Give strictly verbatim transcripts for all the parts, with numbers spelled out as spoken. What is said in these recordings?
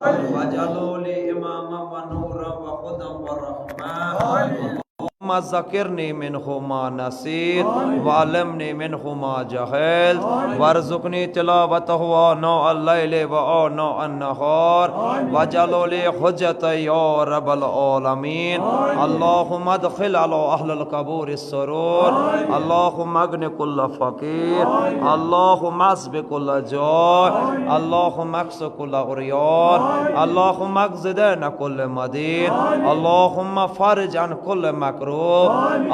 واجعله لي إماما ونورا وهدى ورحمة. اللهم ذكرني منه ما نسيت وعلمني منه ما جهلت وارزقني تلاوته آناء الليل وآناء النهار واجعله لي حجة يا رب العالمين. اللهم ادخل على أهل القبور السرور. اللهم اغن كل فقير. اللهم اسب كل جائع. اللهم اكس كل عريان. اللهم اقض دين كل مدين. اللهم فرج عن كل مكروب.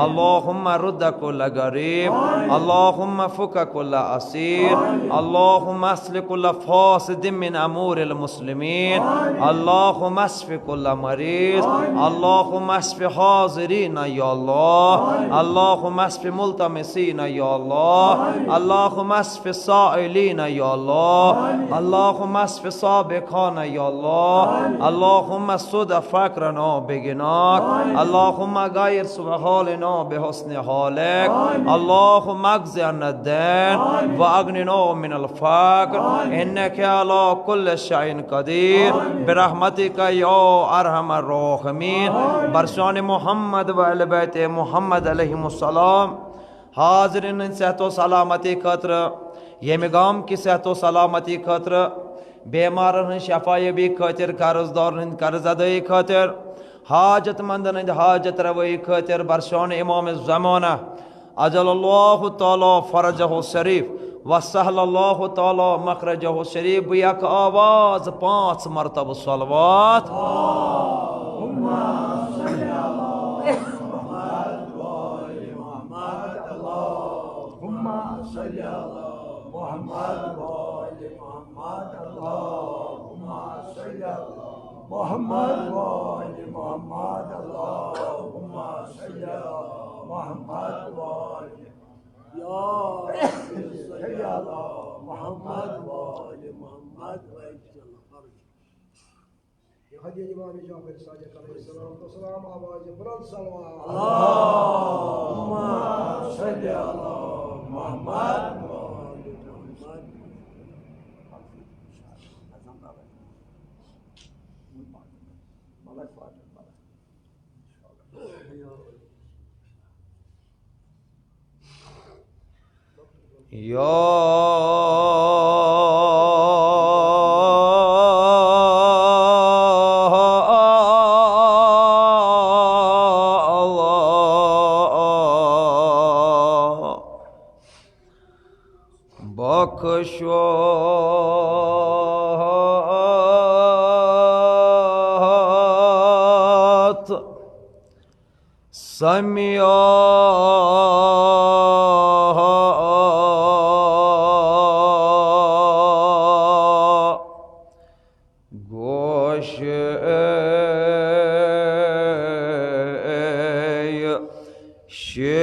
اللهم رد كل غريب. اللهم فك كل أسير. اللهم أصلح كل فاسد من أمور المسلمين. اللهم اشف كل مريض. اللهم اشف حاضرين يا الله. اللهم اشف ملتمسين يا الله. اللهم اشف سائلين يا الله. اللهم اشف سابقين يا الله. اللهم سد فقرنا بغناك. اللهم غير سوء حالنا بحسن حالك. اللهم اقض عنا الدين وأغننا من الفقر. إنك على كل شيء قدير. برحمتك يا أرحم الراحمين. بر شان محمد و اہل بیت محمد علیہم السلام. حاضرین ہٕنٛدِ صحت و سلامتی خٲطرٕ، ییٚمہِ گام کہِ صحت و سلامتی خٲطرٕ، بیمارن ہٕنٛز شفا یابی خٲطرٕ، قرض دارن ہٕنٛدِ قرض ادٲیی خٲطرٕ، حاجت مندن ہٕنٛدِ حاجت روٲیی خٲطرٕ، بر شان امام زمانہ عجل اللہ تعالی فرجہ شریف و سہل اللہ تعالی مخرجہ شریف، بہٕ یک آواز پانٛژھ مرتبہٕ صلوات۔ اللهم صل على محمد وآل محمد، اللهم صل على محمد وآل محمد، اللهم صل على محمد وآل، يا رب صل على محمد وآل محمد وعجل فرجه. يا حجي الإمام جعفر الصادق عليه الصلاة والسلام، آواز بلند صلوات. اللهم صل على محمد وآل محمد. يا الله، بخشوت سمیا گوش شین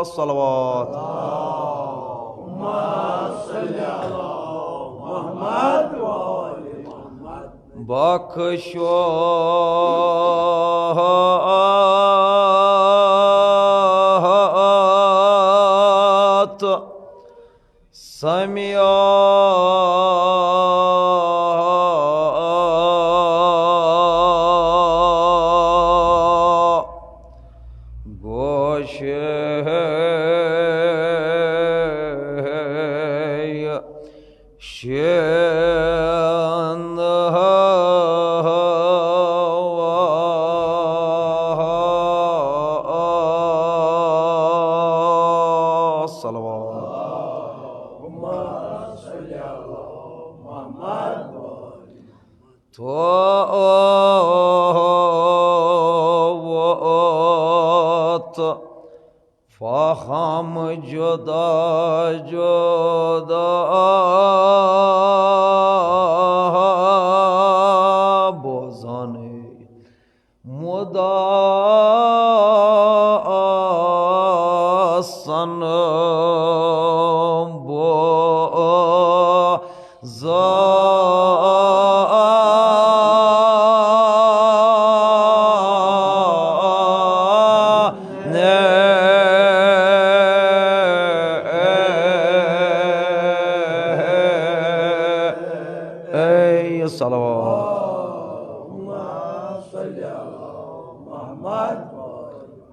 صلوات۔ بخشوت سمیا گوش شین صلوات۔ توت فہم جدا جدا بوزان مدا آسن بوزان۔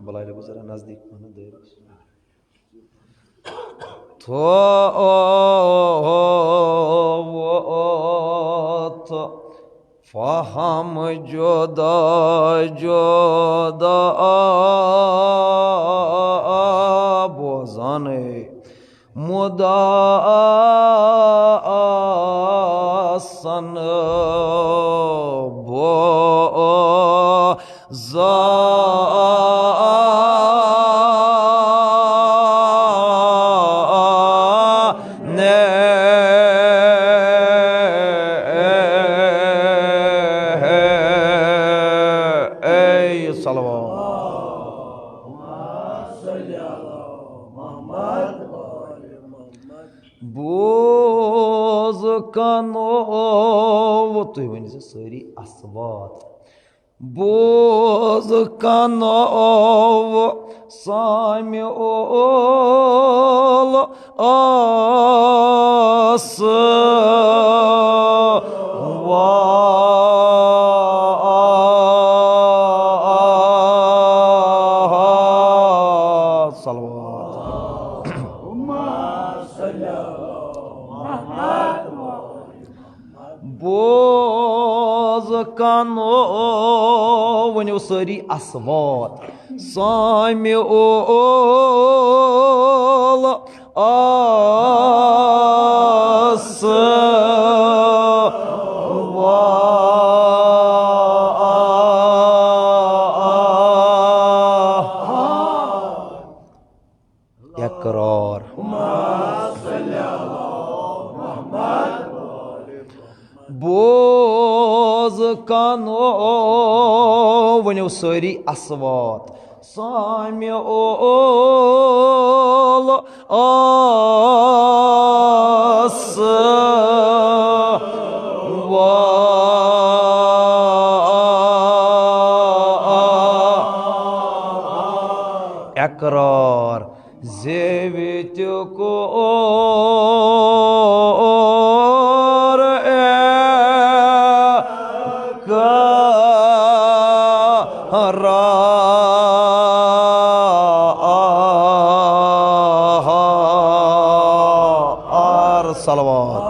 بلال ابو ذرا نزدیک پہن دٲیرَس۔ تھووُتھ فہم جدا جدا بوزن مدا آسن بوزن۔ اے صلوات۔ بوز کنو، تُہۍ ؤنِو سا سٲری اصوات۔ بوز کنو سامعول آس وا صلوات۔ بوز کنو، ؤنِو سٲری اصوات۔ سامعول آس وا اقرار۔ بوز کنو، ؤنِو سٲری اصوات۔ سامعول آس وا اقرار۔ زیوِتھ کور اقرار۔ صلوات۔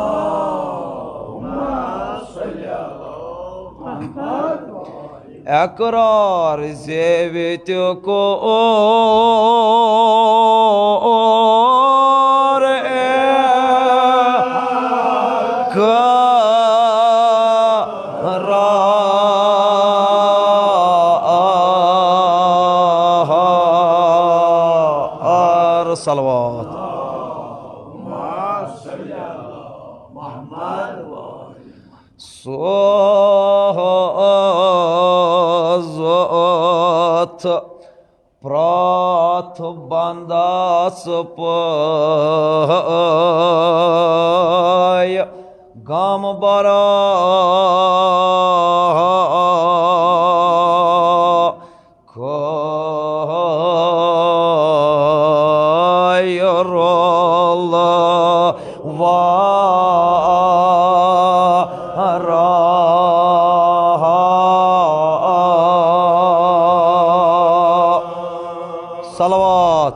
اقرار زیوِتھ کور اقرار۔ صلوات۔ سوزت پرٛتھ بندس پٲے غم برا خیر اللہ وارا۔ صلوات۔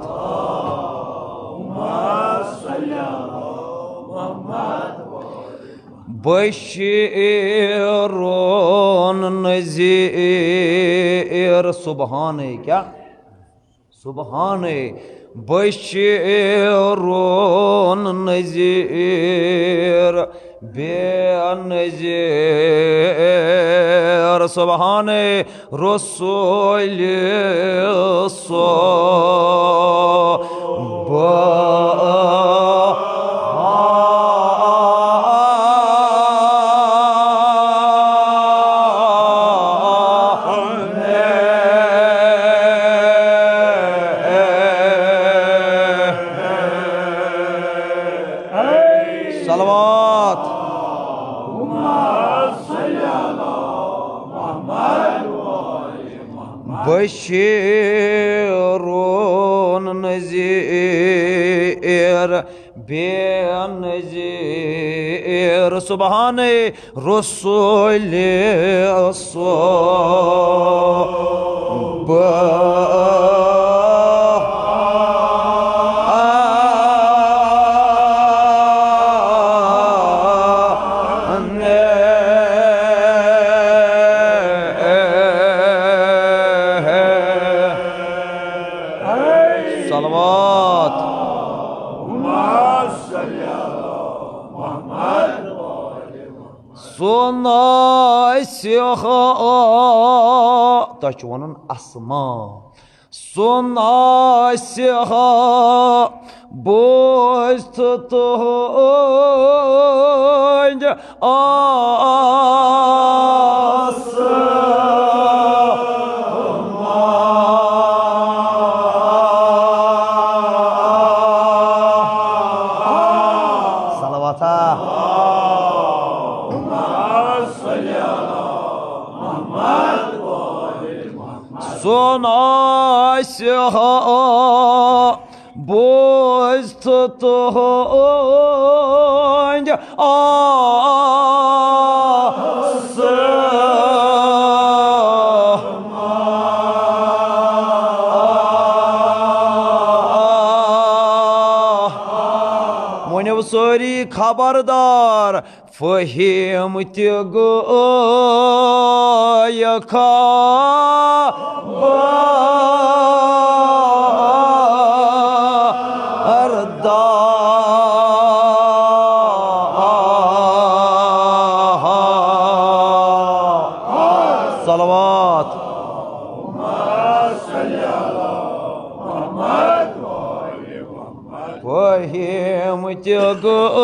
بشیرون نذیر۔ سبحانے کیا؟ سبحانے۔ بشیرون نذیر۔ بے نذیر۔ سبحانے۔ رسول صبح۔ صلوات۔ بشیرون نذیر۔ بے نذیر۔ سبحان رسول صبح۔ بہٕ صلوات۔ سُہ ناسِخ، تۄہہِ چھُ وَنُن اسما۔ سُہ ناسِخ بوٗزتھٕ تُہٕنٛدِ آسہٕ۔ صلوات۔ سُہ ناسِخ بوٗزتھٕ تُہٕنٛدِ آسہٕ۔ ؤنِو سٲری خبردار، فہیم تہِ گوٚو خبردار۔ صلوات۔ فہیم تہِ گوٚو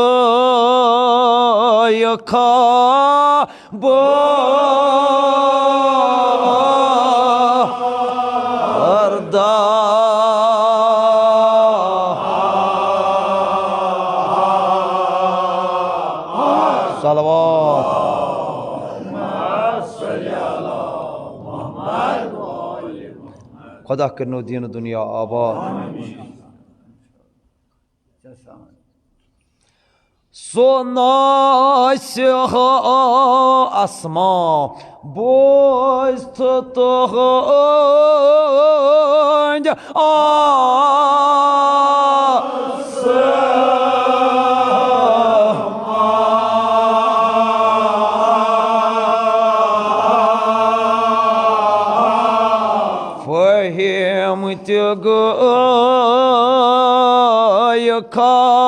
خبردار۔ صلوات۔ خدا کٔرِنو دیٖن دُنیا آباد۔ سُہ ناسِخ اسما بوٗزتھٕ تُہٕنٛدِ آسہٕ۔ فہیم تہِ گوٚو خبر۔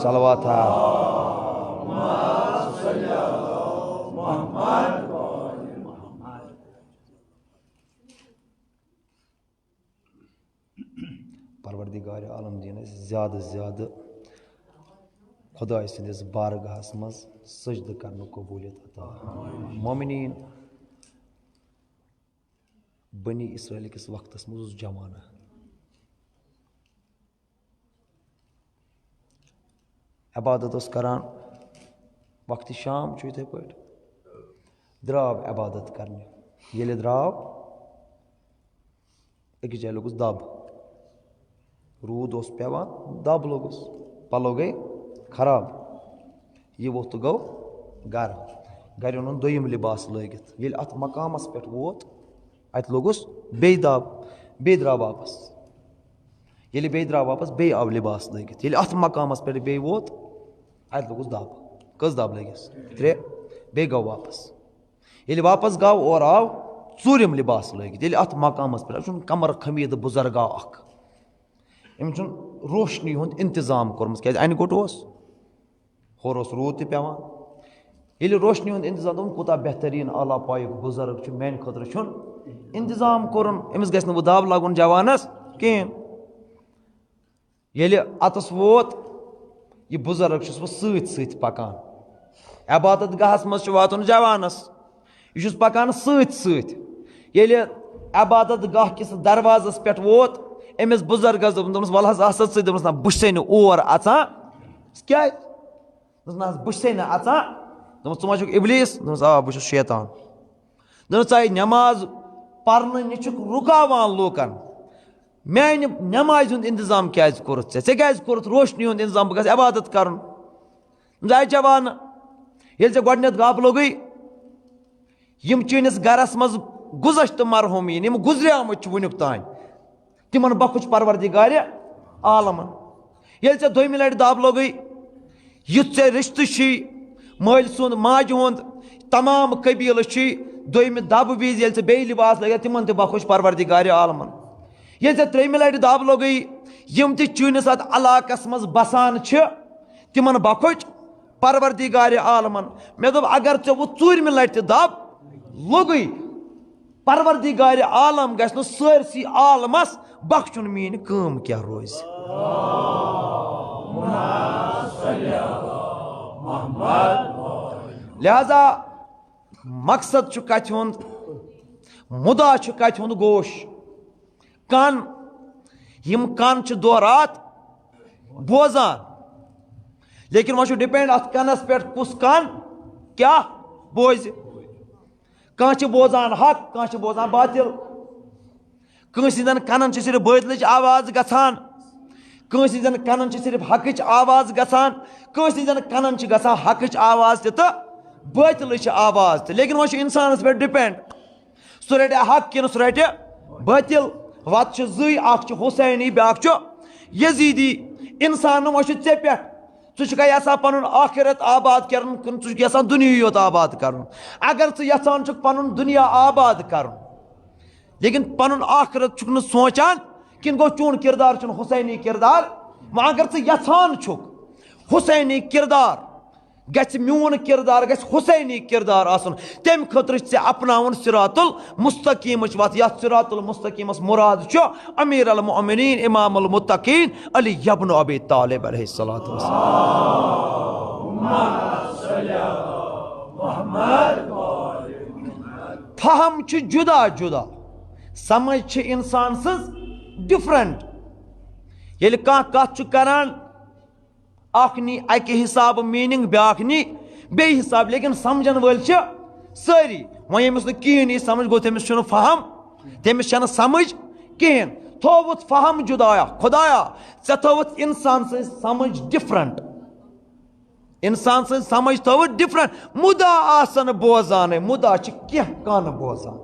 صلوات۔ پروردگار عالم دِیِن اَسہِ زیادٕ زیادٕ خۄداے سٕنٛدِس بارگاہَس منٛز سجدٕ کرنُک قبوٗلیت عطا۔ مومنیٖن، بنی اسرائیل کِس وقتَس منٛز اوس جوانہ۔ عبادت اوس کران، وقتِ شام چھُ یِتھَے پٲٹھۍ، درٛاو عبادت کرنہِ۔ ییٚلہِ درٛاو، أکِس جایہِ لوٚگُس دَب، روٗد اوس پٮ۪وان، دَب لوٚگُس، پَلو گٔے خراب۔ یہِ ووٚتھ تہٕ گوٚو گرٕ۔ گرِ اوٚنُن دوٚیِم لباس لٲگِتھ۔ ییٚلہِ اَتھ مقامَس پٮ۪ٹھ ووت، اَتہِ لوٚگُس بیٚیہِ دَب، بیٚیہِ درٛاو واپَس۔ ییٚلہِ بیٚیہِ درٛاو واپَس، بیٚیہِ آو لباس لٲگِتھ۔ ییٚلہِ اَتھ مقامَس پٮ۪ٹھ بیٚیہِ ووت، اَتہِ لوٚگُس دَب۔ کٔژ دَب لٔگِس؟ ترٛےٚ۔ بیٚیہِ گوٚو واپَس۔ ییٚلہِ واپَس گوٚو، اورٕ آو ژوٗرِم لباس لٲگِتھ۔ ییٚلہِ اَتھ مقامَس پٮ۪ٹھ، أمۍ چھُنہٕ کمر خمیٖدٕ بُزرگا اَکھ، أمۍ چھُنہٕ روشنی ہُنٛد انتظام کوٚرمُت، کیٛازِ اَنہِ گوٚٹ اوس۔ ہورٕ اوس روٗد تہِ پٮ۪وان۔ ییٚلہِ روشنی ہُنٛد انتظام، دوٚپُن، کوٗتاہ بہتریٖن اعلیٰ پایُک بُزرگ چھُ، میٛانہِ خٲطرٕ چھُنہٕ انتظام کوٚرُن، أمِس گژھِ نہٕ وۄنۍ دَب لَگُن جوانَس کِہیٖنۍ۔ ییٚلہِ اَتَس ووت، یہِ بُزرگ چھُس وۄنۍ سۭتۍ سۭتۍ پَکان۔ عبادت گاہَس منٛز چھُ واتُن جوانَس، یہِ چھُس پَکان سۭتۍ سۭتۍ۔ ییٚلہِ عبادت گاہ کِس دروازَس پٮ۪ٹھ ووت، أمِس بُزرگَس دوٚپُن، دوٚپمَس، "وَلہٕ حظ، آس حظ ژٕے۔" دوٚپمَس، "نہ، بہٕ چھُسَے نہٕ اور اَژان کیٛازِ؟" دوٚپمَس، "نہ حظ، بہٕ چھُسَے نہٕ اَژان۔" دوٚپمَس، "ژٕ ما چھُکھ اِبلیٖس؟" دوٚپمَس، "آ، بہٕ چھُس شیطان۔" دوٚپمَس، "ژٕ ہَے نٮ۪ماز پَرنہٕ نِش چھُکھ رُکاوان لوٗکَن۔" میانہِ نمازِ ہُنٛد انتظام کیازِ کوٚرُتھ ژےٚ؟ ژےٚ کیازِ کوٚرُتھ روشنی ہُنٛد انتظام؟ بہٕ گژھٕ عبادت کرُن۔ زاے جوان، ییٚلہِ ژےٚ گۄڈٕنیتھ گب لوٚگُے، یِم چٲنِس گرس منٛز گُذشتہٕ مرحوٗمین، یِم گُزریمٕتۍ چھِ وٕنیُک تام، تِمن بخش پروردگارِ عالمن۔ ییٚلہِ ژےٚ دوٚیمہِ لٹہِ دب لوٚگُے، یُتھ ژےٚ رِشتہٕ چھُے، مٲلۍ سُنٛد، ماجہِ ہُنٛد، تمام قبیٖلہٕ چھُے، دوٚیمہِ دبہٕ وِزِ ییٚلہِ ژےٚ بیٚیہِ لباس لٲگِتھ، تِمن تہِ بخش پروردگارِ عالمن۔ ییٚلہِ ژےٚ ترٛیٚیِمہِ لٹہِ دب لوٚگُے، یِم تہِ چٲنِس اتھ علاقس منٛز بسان چھِ، تِمن بخش پروردگارِ عالمن۔ مےٚ دوٚپ، اگر ژےٚ وۄنۍ ژوٗرمہِ لٹہِ تہِ دب لوٚگُے، پروردگارِ عالم گژھِ نہٕ سٲرسٕے عالمس بخشُن، میٲنۍ کٲم کیٛاہ روزِ؟ لہذا مقصد چھُ کتھِ ہُنٛد، مُدا چھُ کتھِ ہُنٛد گوش، کن۔ یِم کن چھِ دۄہ راتھ بوزان، لیکن وۄنۍ چھُ ڈپینڈ اتھ کنس پٮ۪ٹھ کُس کن کیٛاہ بوزِ۔ کانٛہہ چھُ بوزان حق، کانٛہہ چھُ بوزان باطل۔ کٲنٛسہِ ہٕنٛدٮ۪ن کنن چھِ صرف باطلٕچ آواز گژھان، کٲنٛسہِ ہٕنٛدٮ۪ن کنن چھِ صرف حقٕچ آواز گژھان، کٲنٛسہِ ہٕنٛدٮ۪ن کنن چھِ گژھان حقٕچ آواز تہِ تہٕ باطلٕچ آواز تہِ۔ لیکن وۄنۍ چھُ انسانس پٮ۪ٹھ ڈپینڈ، سُہ رٹہِ حق کِنہٕ سُہ رٹہِ باطل۔ وتہٕ چھِ زٕے، اکھ چھُ حسینی، بیاکھ چھُ یزیدی۔ انسان، وۄنۍ چھُ ژےٚ پٮ۪ٹھ، ژٕ چھُکھا یژھان پنُن آخرت آباد کرُن کِنہٕ ژٕ چھُکھ یژھان دُنیاہٕے یوت آباد کرُن؟ اگر ژٕ یژھان چھُکھ پنُن دُنیا آباد کرُن، لیکن پنُن آخرت چھُکھ نہٕ سونچان، کِنہٕ گوٚو چون کردار چھُنہٕ حسینی کردار؟ وۄنۍ اگر ژٕ یژھان چھُکھ حسینی کردار گژھِ، میون کردار گژھِ حسینی کردار آسُن، تمہِ خٲطرٕ چھُ ژےٚ اپناوُن صراط المستقیمٕچ وتھ، یتھ صراط المستقیمس مراد چھُ امیر المؤمنین امام المتقین علی ابن ابی طالب علیہ الصلوۃ والسلام۔ فہم چھُ جدا جدا، سمجھ چھِ انسان سٕنٛز ڈفرنٹ۔ ییٚلہِ کانٛہہ کتھ چھُ کران، اکھ نی اکہِ حسابہٕ میٖنِنٛگ، بیٛاکھ نی بیٚیہِ حسابہٕ، لیکن سمجھن وٲلۍ چھِ سٲری۔ وۄنۍ ییٚمِس نہٕ کِہیٖنۍ یی سمجھ، گوٚو تٔمِس چھُنہٕ فہم، تٔمِس چھَنہٕ سمجھ کِہیٖنۍ۔ تھووُتھ فہم جُدایا، خۄدایا، ژےٚ تھٲوٕتھ انسان سٕنٛز سمجھ ڈفرنٹ۔ انسان سٕنٛز سمجھ تھٲوٕتھ ڈفرنٹ۔ مُدا آسن بوزانٕے، مُدا چھِ کینٛہہ کن بوزان۔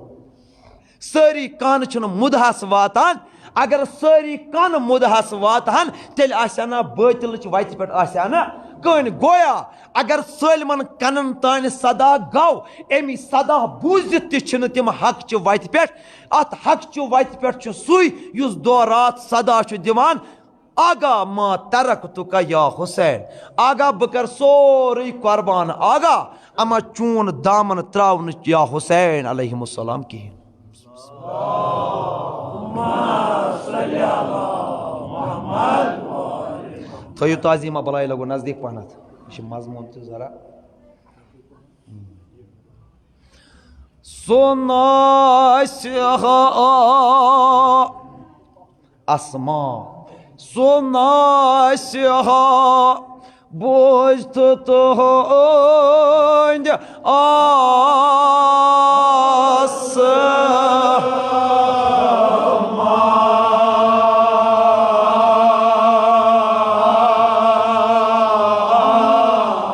سٲری کن چھِنہٕ مُدہَس واتان۔ اگر سٲری کن مُدہَس واتہٕ ہن، تیٚلہِ آسہِ ہا نہ بٲطلٕچ وَتہِ پٮ۪ٹھ آسہِ ہا نہ کٕہٕنۍ۔ گویا اگر سٲلمن کنن تانۍ صدا گوٚو، اَمی صدا بوٗزِتھ تہِ چھِنہٕ تِم حق چہِ وَتہِ پٮ۪ٹھ۔ اَتھ حق چہِ وَتہِ پٮ۪ٹھ چھُ سُے، یُس دۄہ راتھ صدا چھُ دِوان، آگاہ ما ترکتک یا حسین، آگاہ بہٕ کر سورُے قربان، آگاہ اما چون دامن تراو نہٕ یا حسین علیہ السلام کِہیٖنۍ۔ تھٲیِو تعظیٖم بلایہِ لگو نزدیٖک پہنتھ، یہِ چھُ مضموٗن تہِ ذرا۔ سُہ ناسہِ ہا اسما، سُہ ناسہِ ہا بوٗزتھٕ تُہٕنٛدۍ آسما۔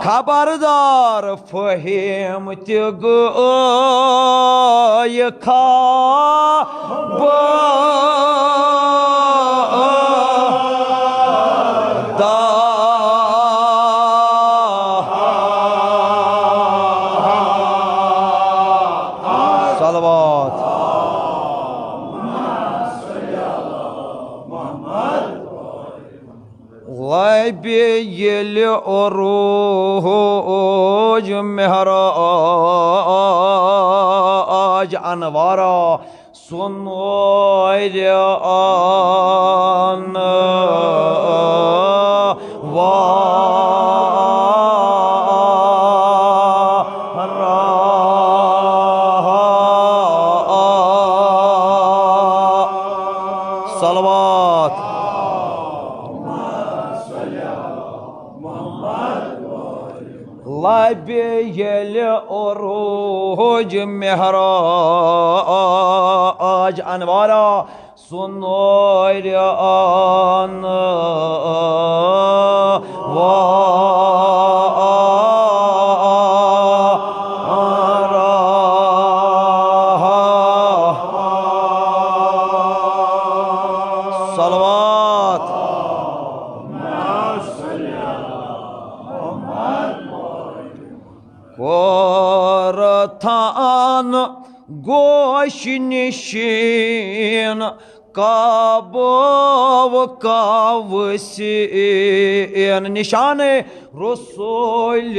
خبردار فہیم تہِ گوٚو خبر۔ صلوات۔ لبہِ ییٚلہِ عروج معراج انوارا سُنورِ انوارا۔ صلوات۔ لبہِ ییٚلہِ عروج معراج انوارا سُنورِ آن وارا۔ صلوات۔ کوٚر تھان گوش نشین کعبو کعبہٕ سین، نشانِ رسول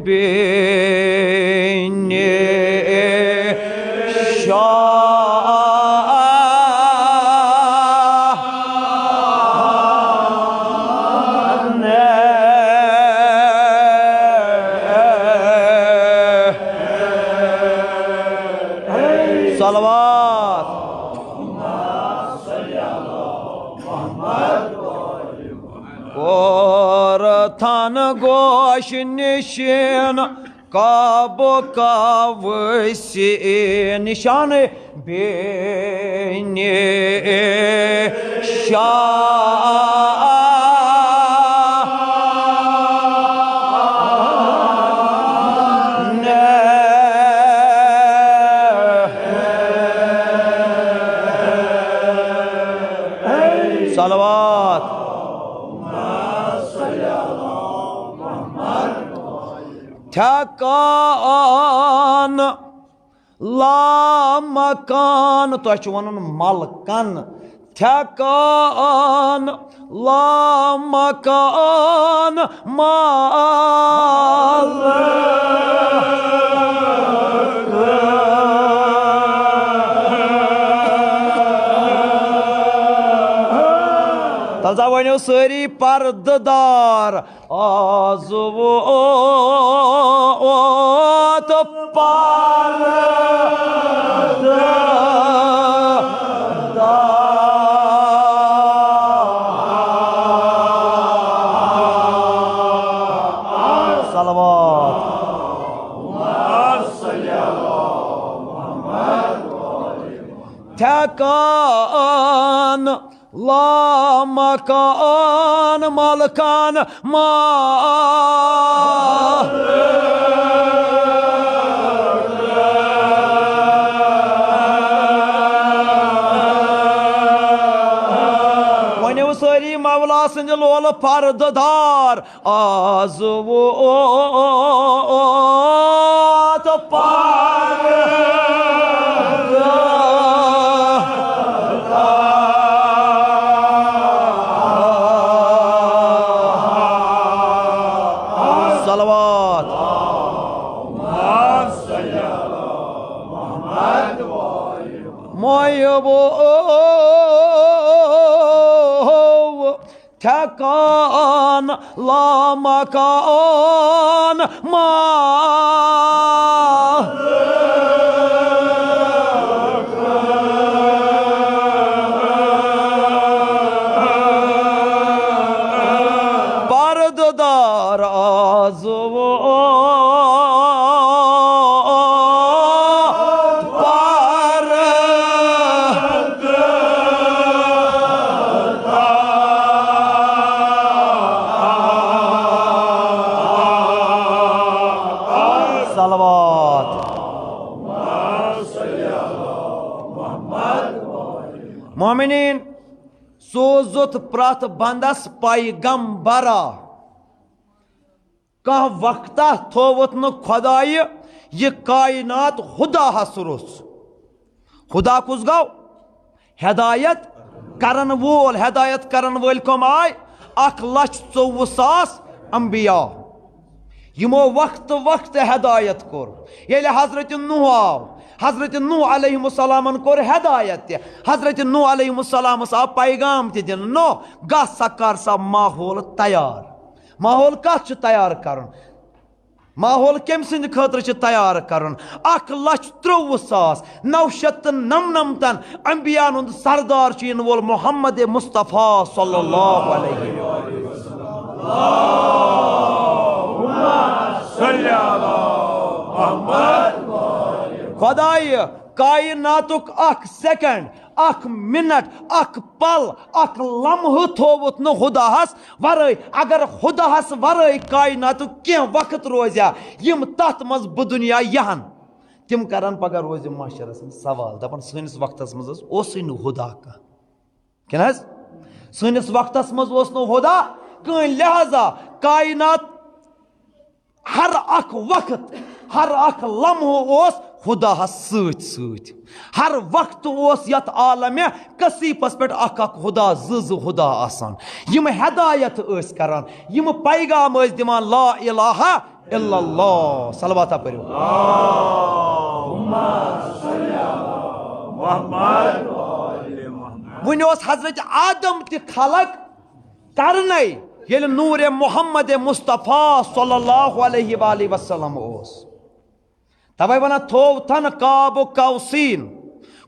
بین شاہ۔ صلوات۔ کوٚر تھن گوش نشین کعبو کعبہٕ سین، نشانِ بین شاہ۔ صلوات۔ تھکان لامکان، تۄہہِ چھُ وَنُن ملکن۔ تھکان لامکان مال۔ تَلہٕ سا ؤنِو سٲری پردٕ دار۔ آز ووت پردٕ دار۔ صلوات۔ تھکان لامکان ملکان ما۔ ؤنِو سٲری مولا سٕنٛدِ لولہٕ پردٕ دار۔ آز ووت پردٕ۔ صلوات۔ محبو تھکان لامکان ما۔ پردٕ دار آز ووت پردٕ۔ صلوات۔ مومنین، سوٗزُتھ پرٛتھ بندس پیغمبرا۔ کانٛہہ وقتہ تھووُتھ نہٕ خۄدایہِ یہِ کائنات خداہس روٚس۔ خدا کُس گوٚو؟ ہدایت کرن وول۔ ہدایت کرن وٲلۍ کم آے؟ اکھ لچھ ژوٚوُہ ساس انبیاء۔ یِمو وقتہٕ وقتہٕ ہدایت کوٚر۔ ییٚلہِ حضرت نوح آو، حضرت نوح علیہ السلامن کوٚر ہدایت تہِ۔ حضرت نوح علیہ السلامس آو پیغام تہِ دِنہٕ، نوح، گژھ سا کر سا ماحول تیار۔ ماحول کتھ چھُ تیار کرُن؟ ماحول کٔمۍ سٕنٛدِ خٲطرٕ چھُ تیار کرُن؟ اکھ لچھ ترٛوٚوُہ ساس نو شیٚتھ تہٕ نَمنَمتن انبیاءن ہُنٛد سردار چھُ یِنہٕ وول محمد مصطفیٰ صلی اللہ علیہ وسلم۔ خدایہِ، کائناتُک اکھ سیکنڈ، اکھ منٹ، اکھ پل، اکھ لمحہٕ تھووُتھ نہٕ خداہس ورٲے۔ اگر خداہس ورٲے کائناتُک کینٛہہ وقت روزِ ہا، یِم تتھ منٛز بہٕ دُنیا یِہن، تِم کرن پگاہ روزِ محشرس منٛز سوال، دپن، سٲنِس وقتس منٛز حظ اوسُے نہٕ خدا کانٛہہ۔ کِنہٕ حظ؟ سٲنِس وقتس منٛز اوس نہٕ خدا کٕہٕنۍ، لہذا کائنات ہر اکھ وقت، ہر اکھ لمحہٕ اوس خداہس سۭتۍ سۭتۍ۔ ہر وقت اوس یتھ عالمِ کثیفس پٮ۪ٹھ اکھ اکھ خدا، زٕ زٕ خدا آسان۔ یِم ہدایت ٲسۍ کران، یِم پیغام ٲسۍ دِوان، لا الہ الا اللہ۔ صلواتہ پٔرِو۔ اللہم صل علی محمد۔ وُنہِ اوس حضرت آدم تہِ خلق کرنے، ییٚلہِ نوٗرِ محمد مصطفیٰ صلی اللہ علیہ وآلہ وسلم اوس۔ توے ونان، تھوو تن قاب قوسین،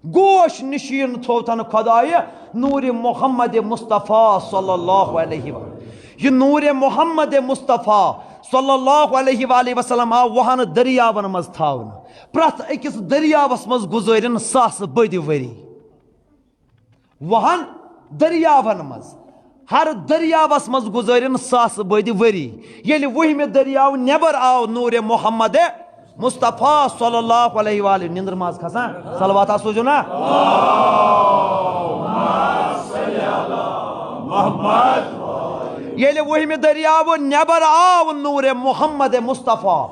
گوش نشین تھوو تن خدایہِ نوٗرِ محمد مصطفیٰ صلی اللہ علیہ وآلہ۔ یہِ نوٗرِ محمد مصطفیٰ صلی اللہ علیہ وآلہ وسلم آو وُہن دٔریاون منٛز تھاونہٕ۔ پرٛٮ۪تھ أکِس دٔریاوس منٛز گُزٲرِن ساسہٕ بٔدۍ ؤری۔ وُہن دٔریاون منٛز، ہر دٔریاوس منٛز گُزٲرِن ساسہٕ بٔدۍ ؤری۔ ییٚلہِ وُہمہِ دٔریاو نٮ۪بر آو نوٗرِ محمد مصطفیٰ صلی اللہ علیہ وآلہ، نِندٕر منٛز کھسان، صلوات آسو جو نا۔ ییٚلہِ وُہمہِ دٔریاو نٮ۪بر آو نوٗرِ محمد مصطفیٰ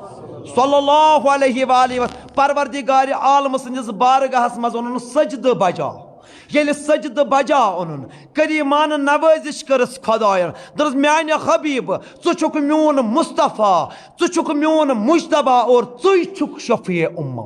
صلی اللہ علیہ وآلہ وسلم، پروردگار عالم سٕنٛدِس بارگاہس منٛز اوٚنُن سجدٕ بجا۔ ییٚلہِ سجدٕ بجا اوٚنُن، کریمانہٕ نوٲزِش کٔرٕس خدایَن، دوٚپُس، میانہِ حبیب، ژٕ چھُکھ میون مصطفیٰ، ژٕ چھُکھ میون مجتبیٰ اور ژٕے چھُکھ شفیع امم۔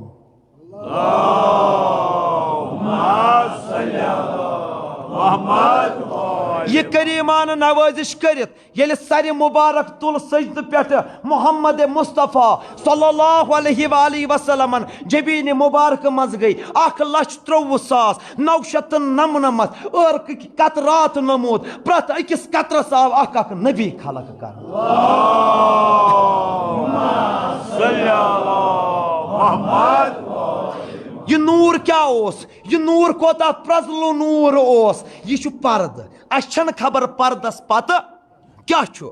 یہِ کریمانہٕ نوٲزِش کٔرِتھ ییٚلہِ سرِ مبارک تُل سجدٕ پٮ۪ٹھ محمد مصطفیٰ صلی اللہ علیہ وآلہ وسلمن جبین مبارک منٛز گٔے اکھ لچھ ترٛوٚوُہ ساس نو شیٚتھ تہٕ نَمنَمَتھ عرقٕکۍ قطرات نمود۔ پرٛٮ۪تھ أکِس قطرس آو اکھ اکھ نبی خلق کرنہٕ۔ یہِ نوٗر کیٛاہ اوس؟ یہِ نوٗر کوتاہ پرٛزلہٕ نوٗر اوس؟ یہِ چھُ پردٕ۔ اسہِ چھنہٕ خبر پردس پتہٕ کیٛاہ چھُ۔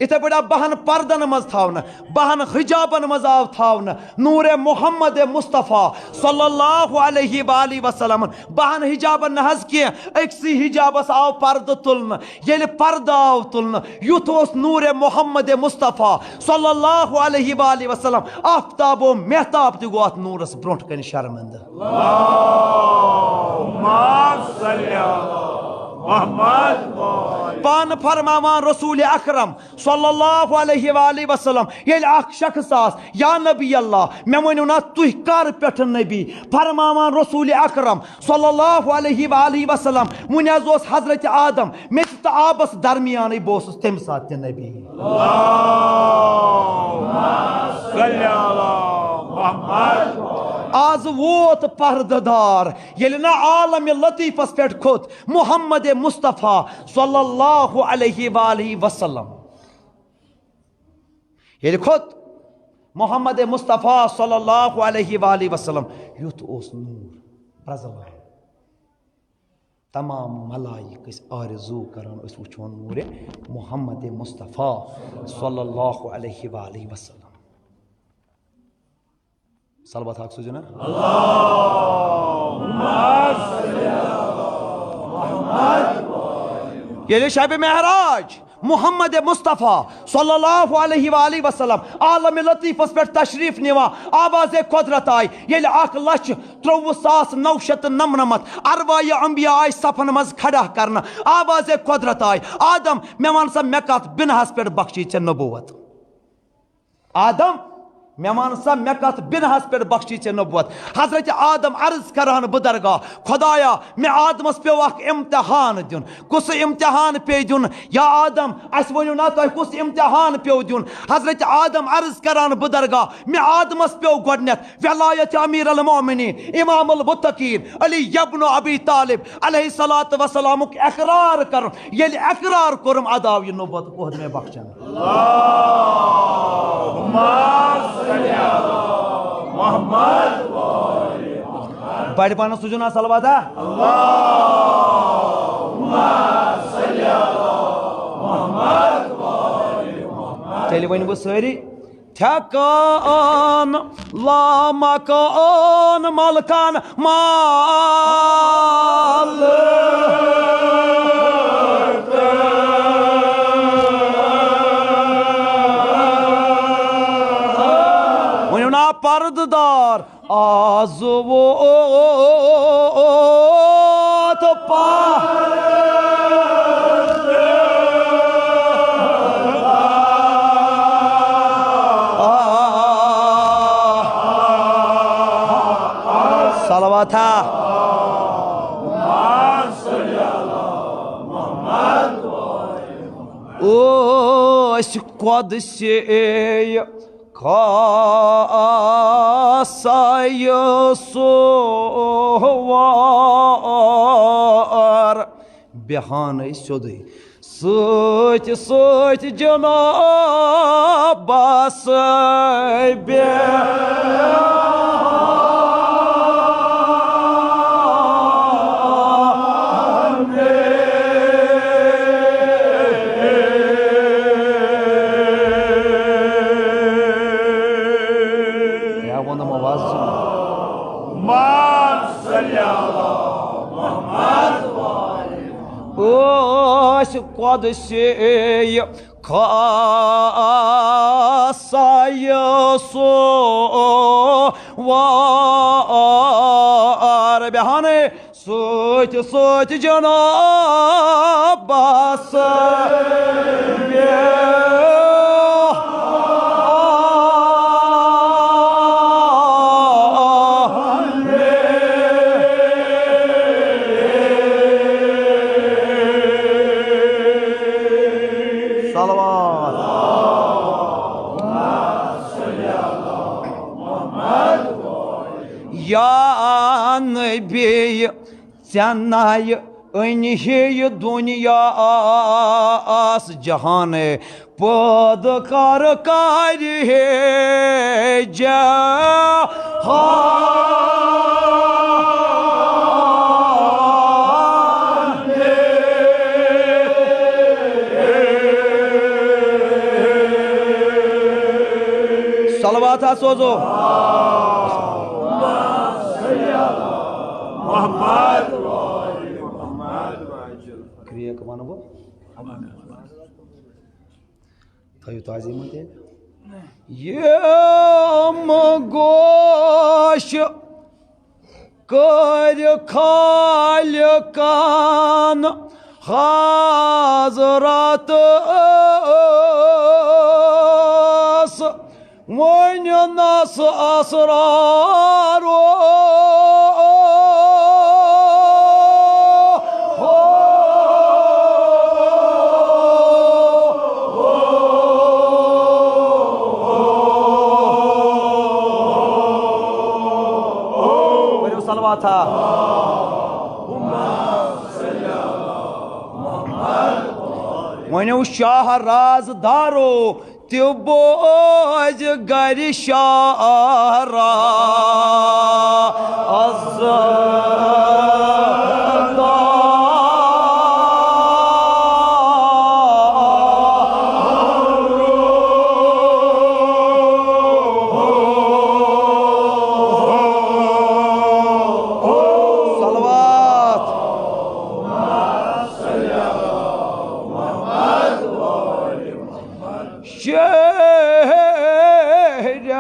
یِتھے پٲٹھۍ آو بہن پردن منٛز تھاونہٕ، بہن حجابن منٛز آو تھاونہٕ نوٗرِ محمد مصطفیٰ صلی اللہ علیہ وآلہ وسلم۔ بہن حجابن نہٕ حظ کینٛہہ، أکسٕے حجابس آو پردٕ تُلنہٕ۔ ییٚلہِ پردٕ آو تُلنہٕ، یُتھ اوس نوٗرِ محمد مصطفیٰ صلی اللہ علیہ وآلہ وسلم، آفتاب و مہتاب تہِ گوٚو اتھ نوٗرس برونٛٹھ کنہِ شرمندٕ۔ اللہم صل علی محمد۔ پانہٕ فرماوان رسول اکرم صلی اللہ علیہ وآلہ وسلم، ییٚلہِ اکھ شخص آس، یا نبی اللہ، مےٚ ؤنِو نا تُہۍ کر پٮ۪ٹھٕ نبی؟ فرماوان رسول اکرم صلی اللہ علیہ وآلہ وسلم، وُنہِ حظ اوس حضرت آدم، مےٚ تہٕ آبس درمیانٕے، بہٕ اوسُس تمہِ ساتہٕ تہِ نبی۔ صلی علی محمد۔ آز ووت پردٕ دار، ییٚلہِ نہٕ عالمِ لطیفس پٮ۪ٹھ کھوٚت محمد مصطفیٰ صلی اللہ علیہ وآلہ وسلم۔ ییٚلہِ کھوٚت محمد مصطفیٰ صلی اللہ علیہ وآلہ وسلم، یُتھ اوس نوٗر پرٛزلان۔ تمام ملائک ٲسۍ آرزو کران، أسۍ وٕچھون نوٗرِ محمد مصطفیٰ صلی اللہ علیہ وآلہ وسلم۔ صلوات حق سوٗزِو نا۔ ییٚلہِ شبِ معراج محمد مصطفیٰ صلی اللہ علیہ وآلہ وسلم عالمِ لطیفس پٮ۪ٹھ تشریف نِوان، آوازِ قدرت آیہِ، ییٚلہِ اکھ لچھ ترٛوٚوُہ ساس نو شیٚتھ تہٕ نَمنَمَتھ ارواحِ انبیاء آیہِ صفن منٛز کھڑا کرنہٕ، آوازِ قدرت آیہِ، آدم، مےٚ وَن سا، مےٚ کتھ بِناہس پٮ۪ٹھ بخشی ژےٚ نبوت؟ آدم، مےٚ وَن سا، مےٚ کتھ بِناہس پٮ۪ٹھ بخشی ژےٚ نبوت؟ حضرت آدم عرض کران بہٕ درگاہ، خدایا، مےٚ آدمس پیوٚو اکھ امتحان دیُن۔ کُس امتحان پیٚیہِ دیُن؟ یا آدم، اسہِ ؤنِو نا، تۄہہِ کُس امتحان پیوٚو دیُن؟ حضرت آدم عرض کران بہٕ درگاہ، مےٚ آدمس پیوٚو گۄڈنیتھ ولایت امیر المومنین، امام المتقین، علی ابن ابی طالب علیہ الصلوۃ والسلامُک اقرار کرُن۔ ییٚلہِ اقرار کوٚرُم، اداو یہِ نبوت کوٚر مےٚ بخشن۔ اللہم صل علی محمد۔ پرِ پانس سُجوٗد نا صلواتہ۔ تیٚلہِ ؤنِو بہٕ سٲری۔ تھٮ۪کان لامکان ملکان مال۔ ؤنِو نا پردٕ دار۔ آز ووت پا۔ صلوات ہا۔ أسۍ قۄدسے کاسایہِ سوار۔ بیٚہان أسۍ سیوٚدُے سۭتۍ سۭتۍ جنابس بیٚہان۔ کیٛاہ ووٚنُم آواز چھِ؟ أسۍ قۄدسے کاسایہِ سوار۔ بیٚہان سۭتۍ سۭتۍ جنابس بیٚہان۔ صلوات۔ یا نبی، ژےٚ نَے أنۍ ہے یہِ دُنیاہَس جہان، پٲدٕ کر کر ہے جہان۔ صلوات ہا سوزو۔ محمد۔ کرٛیک وَنہٕ بہٕ۔ تھٲیِو تعظیٖمَن تیٚلہِ۔ یِم گوش کٔرۍ خالقن حضرتس وۄنۍ نس اسرارو۔ ؤنِو صلوات ہا۔ ؤنِو شاہ راز دارو، تہِ بوزِ گرِ شاہ راز دارو۔ صلوات۔ شہرِ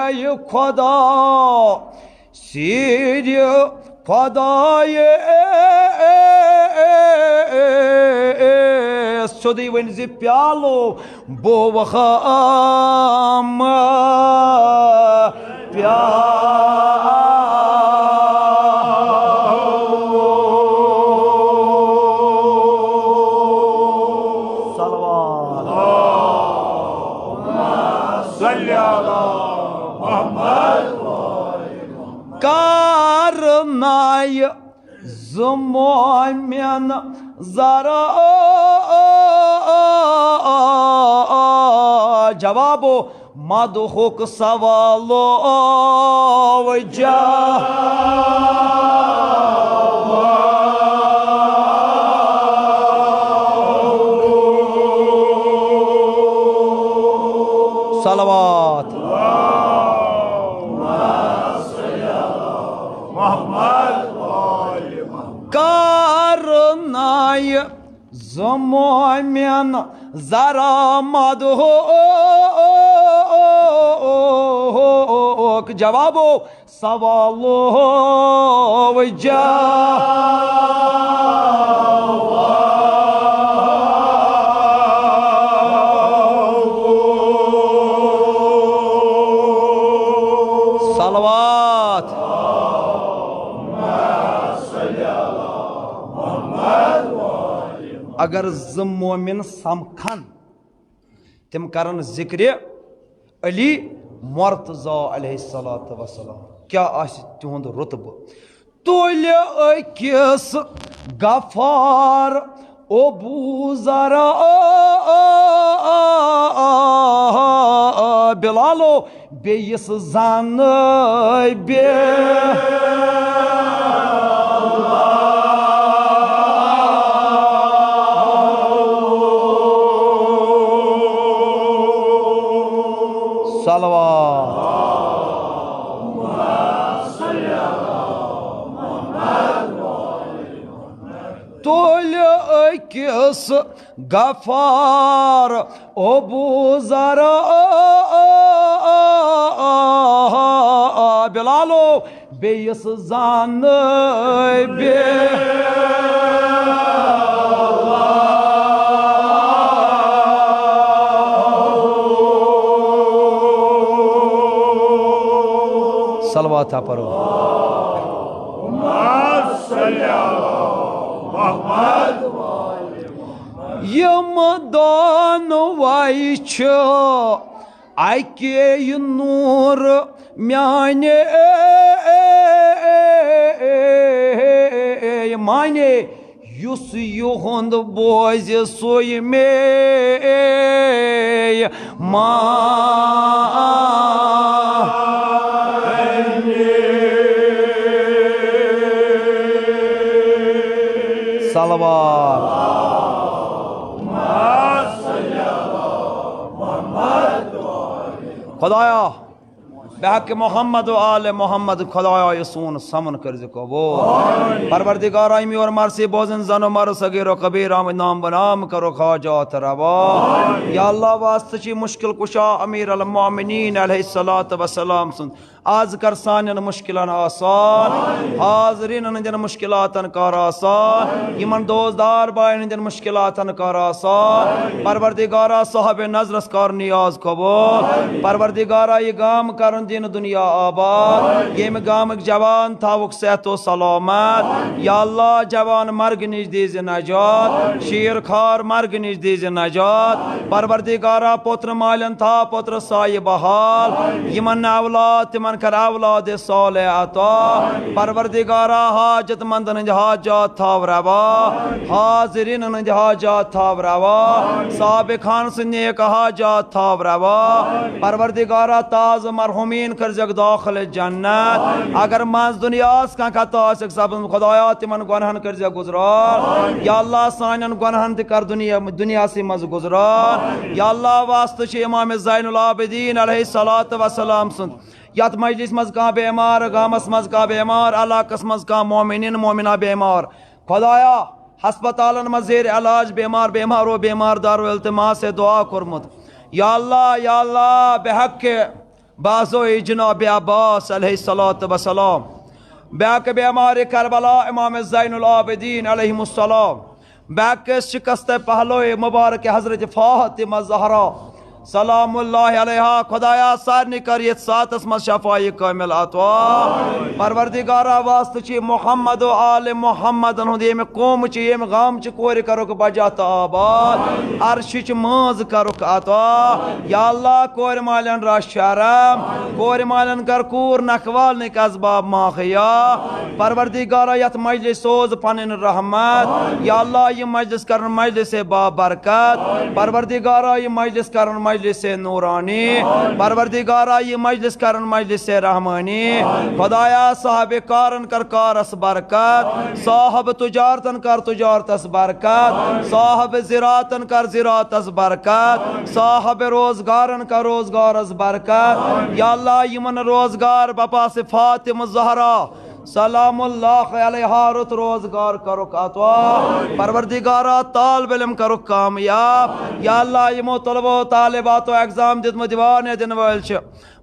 خدا سیرِ خدایہِ سیوٚدُے ؤنۍ زِ پیالو بوہم پیالو۔ صلوات۔ صلی علی محمد۔ کرنایہِ زٕ مومن زرا جوابو، مدحُک سوالو جواب۔ صلوات۔ محمد۔ کر نایہِ زٕ مومن ذرا مدحُک جوابو، سوالو جواب۔ صلوات۔ اگر زٕ مومن سمکھن، تِم کرن ذکرِ علی مرتضی علیہ الصلوۃ والسلام، کیٛاہ آسہِ تِہُنٛد رتبہٕ؟ تُلہِ أکِس غفار ابو ذر بلالو بیٚیِس زانٲے بے۔ صلوات۔ تُلہِ أکِس غفار ابو ذر بلالو بیٚیِس زانٲے بے۔ صلوات ہا پرو۔ یِم دۄنوَے چھِ اَکے نوٗر میانہِ معنی، یُس یِہُنٛد بوزِ سُے مے معنی۔ صلوات۔ خدایا، بحق محمد و آل محمد، خدایا، یہِ سون سمن کٔرزِ قبول۔ پروردگارا، یِم یور مرثی بوزن زن و مر صغیر و کبیر آمٕتۍ، نام بنام کرو حاجات روا۔ یا اللہ، واسطہٕ چھی مشکل کشا امیر المومنین علیہ الصلوۃ والسلام سُنٛد، از کر سانٮ۪ن مشکلن آسان، حاضرینن ہٕنٛدٮ۪ن مشکلاتن کر آسان، یِمن دوستدار باین ہٕنٛدٮ۪ن مشکلاتن کر آسان۔ پروردگارا، صاحب نظرس کر نیاز قبول۔ پروردگارا، یہِ گام کرُن دین دنیا آباد۔ ییٚمہِ گامٕکۍ جوان تھاوُکھ صحت و سلامت۔ یا اللہ، جوان مرگ نِش دیزِ نجات، شیر خار مرگ نِش دیزِ نجات۔ پروردگارا، پوتر مالن تھا پوتر سایہِ بحال۔ یِمن نہٕ اولاد، تِمن کر اولاد صالح عطا۔ پروردگارا، حاجت مندن ہٕنٛدۍ حاجات تھاو روا۔ حاضرینن ہٕنٛدۍ حاجات تھاو روا۔ صاحب خان سٕنٛدۍ نیک حاجات تھاو روا۔ پروردگارا، تازٕ مرحومین کٔرزیٚکھ داخل جنت۔ اگر منٛز دنیاہس کانٛہہ خطا آسیٚکھ سپدمُت، خدایا، تِمن گۄنہن کٔرزیٚکھ گُزران۔ یا اللہ، سانٮ۪ن گۄنہن تہِ کر دنیا، دنیاہسٕے منٛز گُزران۔ یا اللہ، واسطہٕ چھُ امام زین العابدین علیہ الصلوۃ والسلام سُنٛد، یتھ مجلس منٛز کانٛہہ بیمار، گامس منٛز کانٛہہ بیمار، علاقس منٛز کانٛہہ مومنین مومنہ بیمار، خدایا، ہسپتالن منٛز زیر علاج بیمار، بیمار و بیمار دار و التماس دعا کوٚرمُت۔ یا اللہ، یا اللہ، بحق بازوی جناب عباس علیہ الصلوۃ والسلام، بحق بیمار کربلا امام زین العابدین علیہ السلام، بحق شکست پہلوی مبارک حضرت فاطمہ زہرا سلام اللہ علیہا۔ خدایا، سارنٕے کر یتھ ساعتس منٛز شفای کامل عطا۔ پروردگارا، واسطہٕ چھی محمد و آل محمدن ہُنٛد، ییٚمہِ قومہٕ چہِ، ییٚمہِ گامہٕ چہِ کورِ کرُکھ بجا تہٕ آباد، عرشٕچ مٲنٛز کرُکھ عطا۔ یا اللہ، کورِ مالٮ۪ن رچھ شرم، کورِ مالٮ۪ن کر کوٗر نکھوالنٕکۍ اسباب مہیا۔ پروردگارا، یتھ مجلس سوز پنٕنۍ رحمت۔ یا اللہ، یہِ مجلس کرن مجلس بابرکت۔ پروردگارا، یہِ مجلس کرن مجلس نورانی۔ پروردگارا، یہ مجلس کرن مجلس رحمانی۔ خدایا، صاحب کارن کر کارس برکت، صاحب تجارتن کر تجارتس برکت، صاحب زراعتن کر زراعتس برکت، صاحب روزگارن کر روزگارس برکت۔ یا اللہ، یمن روزگار بپاس فاطمہ زہرا سلام اللہ علیہا رُت روزگار کرُکھ عطا۔ پروردگارا، طالب علم کرُکھ کامیاب۔ یا اللہ، یمو طلبہ و طالباتو ایگزام دیتمت، دیوان یا دِنہٕ وٲلۍ چھِ،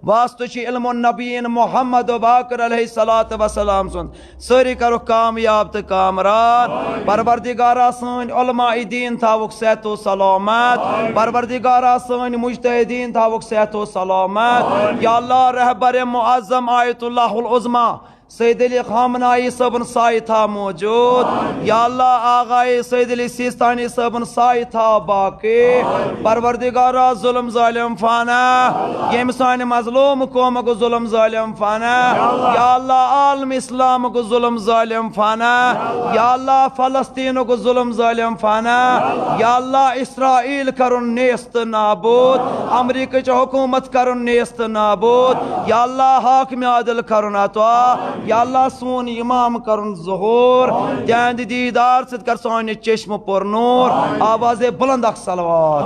واسطہٕ چھُ علم النبیین محمد باقر علیہ الصلوۃ والسلام سُنٛد، سٲری کرُکھ کامیاب تہٕ کامران۔ پروردگارا، سٲنۍ علماء دین تھاوُکھ صحت و سلامت۔ پروردگارا، سٲنۍ مجتہدین تھاوُکھ صحت و سلامت۔ یا اللہ، رہبر معظم آیت اللہ العظمی سید علی خامنائی صٲبُن سایہِ تھاو موجود۔ یا اللہ، آغائے سید علی سیستانی صٲبُن سایہِ تھاو باقی۔ پروردگارا، ظلم ظالم فنا، ییٚمہِ سانہِ مظلوم قومُک ظلم ظالم فنا۔ یا اللہ، عالم اسلامُک ظلم ظالم فنا۔ یا اللہ، فلسطینُک ظلم ظالم فنا۔ یا اللہ، اسرائیل کرُن نیست نابود، امریکہ چہ حکومت کرُن نیست نابود۔ یا اللہ، حاکم عادل کرُن عطا۔ یا اللہ، سون امام کرُن ظہور۔ تہندِ دیدار سۭتۍ کر سانہِ چشم پر نور۔ آواز بلند اکھ صلوات۔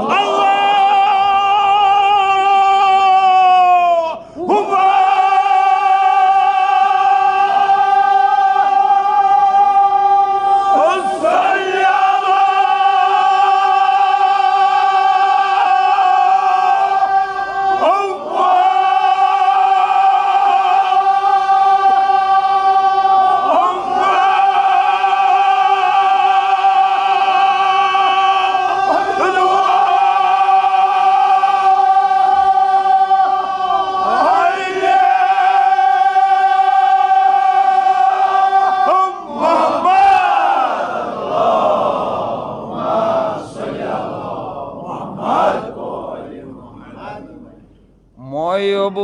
محبوب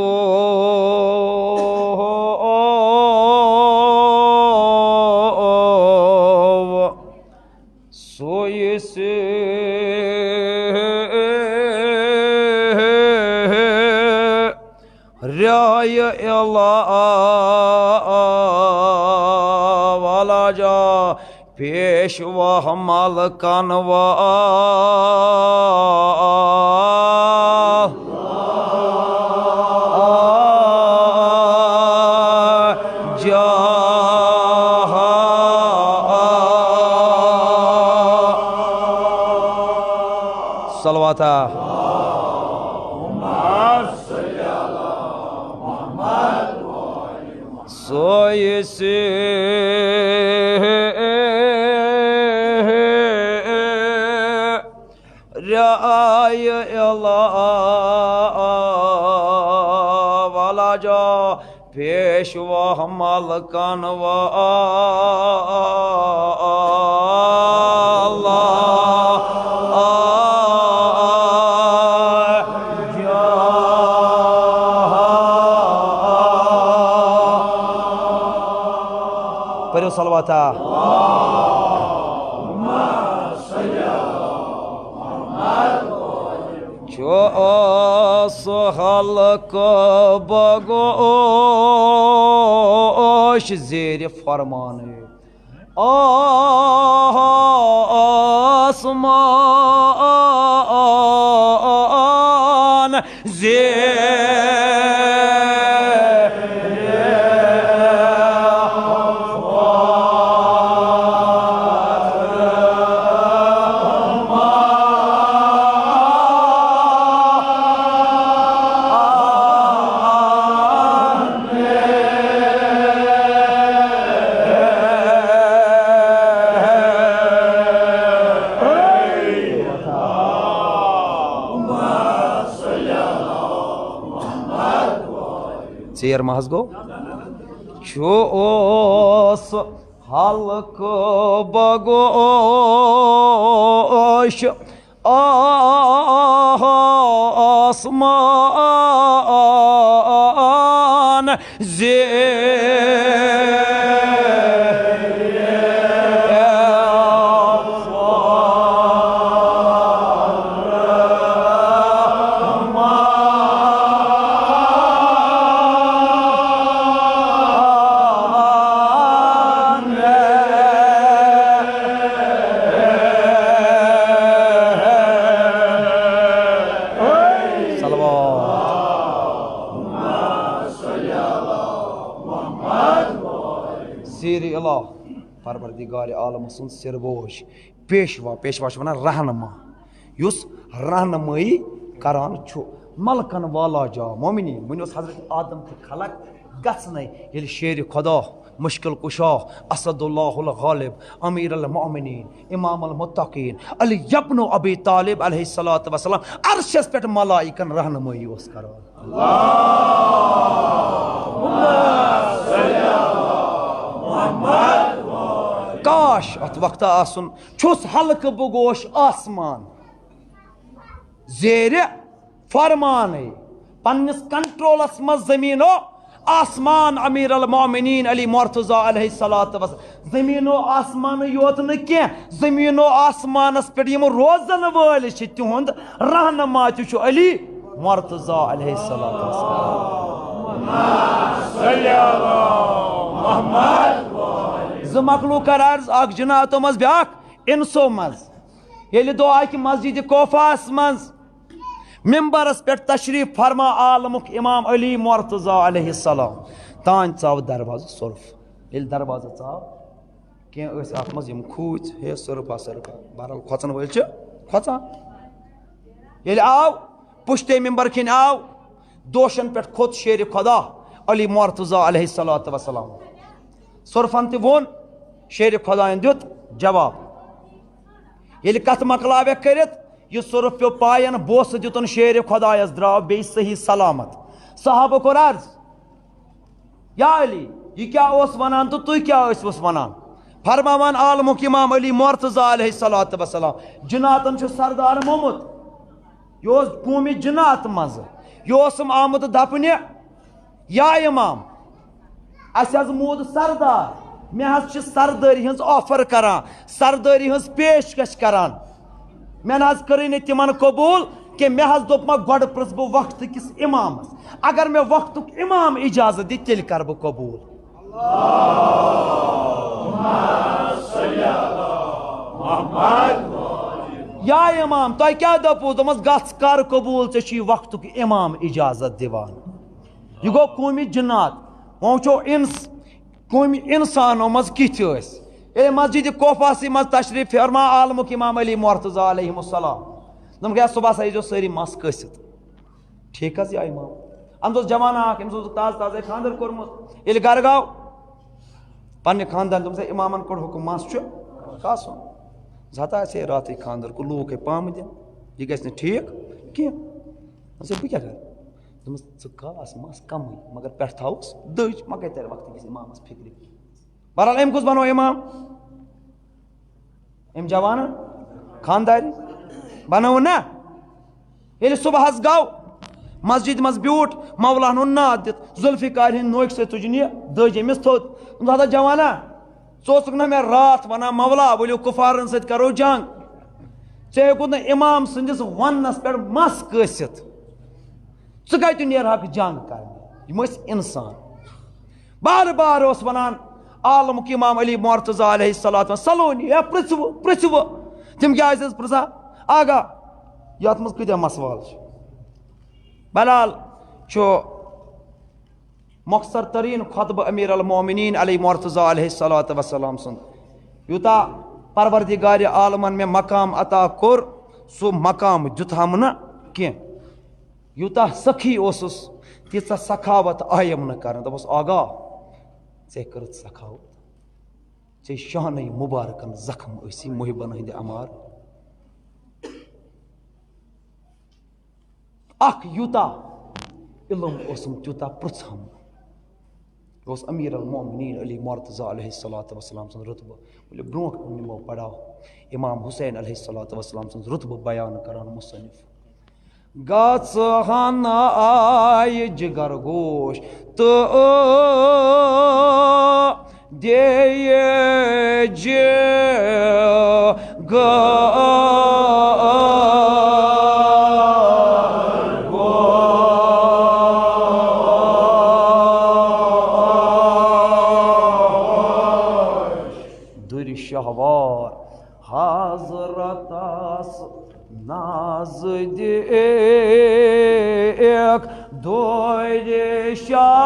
سوی سرایہِ علا والا جا پیشوا ملکن و جا۔ صلواتا۔ سوی سرایہِ علا والا جا پیشوا ملکن و اللہ جا۔ پٔرِو صلواتا۔ چھُ اوس خلق بگوش زیر فرمان آسمان زیر۔ ژیر ما حظ گوٚو؟ چھُ اوس خلق بگوش آسمان زیر۔ پروردگار عالم سُنٛد سِربوش، پیشوا، پیشوا چھِ وَنان رہنما، یُس رہنمٲیی کران چھُ۔ ملکن والا جا مومنین، وۄنۍ اوس حضرت آدم تہِ خلق گژھنَے، ییٚلہِ شیرِ خدا، مشکل کشا، اسد اللہ الغالب، امیر المومنین، امام المتقین، علی ابن ابی طالب علیہ الصلوۃ والسلام عرشس پٮ۪ٹھ ملائکن رہنمٲیی اوس کران۔ کاش اتھ وقتہٕ آسُن چھُس ہلکہٕ بہٕ گوش آسمان زیرِ فرمانٕے، پننِس کنٹرولس منٛز زمین و آسمان، امیر المومنین علی مرتضی علیہ الصلوۃ والسلام۔ زمین و آسمان یوت نہٕ کینٛہہ، زمین و آسمانس پٮ۪ٹھ یِم روزن وٲلۍ چھِ، تِہُنٛد رہنما تہِ چھُ علی مرتضی علیہ الصلوۃ والسلام۔ زٕ مخلوق کر عرض، اکھ جناتو منٛز، بیاکھ انسو منٛز۔ ییٚلہِ دۄہ اکہِ مسجد کوفہس منٛز ممبرس پٮ۪ٹھ تشریف فرما عالمُک امام علی مرتضی علیہ السلام، تانۍ ژاو دروازٕ سۄرُف۔ ییٚلہِ دروازٕ ژاو، کینٛہہ ٲسۍ اتھ منٛز یِم کھوٗژۍ، ہے سۄرُف ہا سۄرُف ہا، بہرحال کھۄژن وٲلۍ چھِ کھۄژان۔ ییٚلہِ آو، پُشتے ممبر کِنۍ آو، دوشن پٮ۪ٹھ کھوٚت شیرِ خدا علی مرتضی علیہ الصلوۃ والسلام۔ سۄرفن تہِ ووٚن، شیرِ خدایَن دیُت جواب۔ ییٚلہِ کتھ مۄکلاوٮ۪کھ کٔرِتھ، یہِ سۄرُف پیوٚو پاین، بوسہٕ دیُتُن شیرِ خدایس، درٛاو بیٚیہِ صحیح سلامت۔ صحابہٕ کوٚر عرض، یا علی، یہِ کیٛاہ اوس ونان تہٕ تُہۍ کیٛاہ ٲسوُس ونان؟ فرماوان عالمُک امام علی مرتضی علیہ الصلوۃ والسلام، جناتن چھُ سردار مومُت، یہِ اوس قومِ جنات منٛزٕ، یہِ اوسُم آمُت دپنہِ، یا امام، اسہِ حظ موٗد سردار، مےٚ حظ چھِ سردٲری ہٕنٛز آفر کران، سردٲری ہٕنٛز پیشکش کران۔ مےٚ نہ حظ کٔرٕے نہٕ تِمن قبوٗل کینٛہہ، مےٚ حظ دوٚپ، ما گۄڈٕ پرٛژھ بہٕ وقتہٕ کِس امامس، اگر مےٚ وقتُک امام اجازت دِ، تیٚلہِ کرٕ بہٕ قبوٗل۔ یا امام، تۄہہِ کیٛاہ دوٚپوُ؟ دوٚپمس، گژھ کر قبوٗل، ژےٚ چھُے وقتُک امام اجازت دِوان۔ یہِ گوٚو قومِ جنات۔ وۄنۍ وٕچھو اِنس-، قومِ انسانو منٛز کِتھۍ ٲسۍ۔ ییٚلہِ مسجد کوفاسٕے منٛز تشریف فرما عالمُک امام علی مرتضی علیہ السلام، دوٚپُکھ، ہے، صبحس ٲسۍزیو سٲری مَس کٔسِتھ۔ ٹھیٖک حظ، یا امام؟ اَمہِ دۄہ اوس جوانا اکھ، أمِس اوس تازٕ تازَے خانٛدر کوٚرمُت۔ ییٚلہِ گرٕ گاو، پننہِ خاندان، دوٚپُن، ہے، امامن کوٚر حُکُم، مَس چھُ کاسُن۔ زٕ ہتا اَسہِ ہے راتھٕے خانٛدر کوٚر، لوٗکھ ہے پامہٕ دِن، یہِ گژھِ نہٕ ٹھیٖک کینٛہہ۔ دوٚپُن، ہے، بہٕ کیٛاہ کرٕ؟ دوٚپمَس، ژٕ کاس مَس کَمٕے، مگر پٮ۪ٹھ تھاوُس دٔج، مہ گٔے تیٚلہِ وقتہٕ کِس اِمامَس فِکرِ۔ بہرحال، أمۍ کُس بنوو اِمام؟ أمۍ جوانَن خانٛداری بنٲو نا۔ ییٚلہِ صُبحَس گوٚو، مسجد منٛز بیوٗٹھ، مولاہَن ہُنٛد ناد دِتھ، ذوالفقار ہِنٛدۍ نوکہِ سۭتۍ تُجہِ نہِ دٔج أمِس تھوٚد۔ دوٚپُن، ہتا جوانا، ژٕ اوسُکھ نا مےٚ راتھ وَنان، مولا، ؤلِو کُفارَن سۭتۍ کَرو جنگ؟ ژےٚ ہیوٚکُتھ نہٕ اِمام سٕنٛدِس وَننَس پٮ۪ٹھ مَس کٲسِتھ۔ ژٕ کَتہِ نیرہَکھ جنگ کرنہِ؟ یِم ٲسۍ اِنسان۔ بار بار اوس وَنان عالمُک اِمام علی مرتضیٰ علیہ الصلوۃ والسلام، سلونی، ہے، پرٛژھوٕ، پرٛژھوٕ۔ تِم کیٛازِ حظ پرٛژھان؟ آگاہ، یَتھ منٛز کۭتیٛاہ مسوال چھِ۔ بہرحال چھُ مۄختصر تریٖن خطبہٕ امیر المومنین علی مرتضیٰ علیہ الصلوۃ والسلام سُنٛد۔ یوٗتاہ پروردگار عالمن مےٚ مقام عطا کوٚر، سُہ مقام دیُتہم نہٕ کینٛہہ۔ یوٗتاہ سخی اوسُس، تیٖژاہ سخاوت آیم نہٕ کرنہٕ۔ دوٚپُس، آگاہ، ژےٚ کٔرٕتھ سخاوت، ژےٚ شانَے مُبارکن زخم ٲسی محبن ہٕنٛدِ عمار۔ اکھ یوٗتاہ علم اوسُم، تیوٗتاہ پرٛژھم۔ یہِ اوس امیر المومنین علی مرتضیٰ علیہ الصلوۃ والسلام سُنٛد رتبہٕ۔ ؤلِو برونٛٹھ کُن نِمو پڑاو۔ امام حسین علیہ الصلوۃ والسلام سُنٛد رتبہٕ بیان کران مصنف۔ گژھہن آیہِ جگر گوش تہٕ دیٚیہِ جگر گوش۔ دُرِ شہوار حضرتس نزدیک دُرِ شہوار۔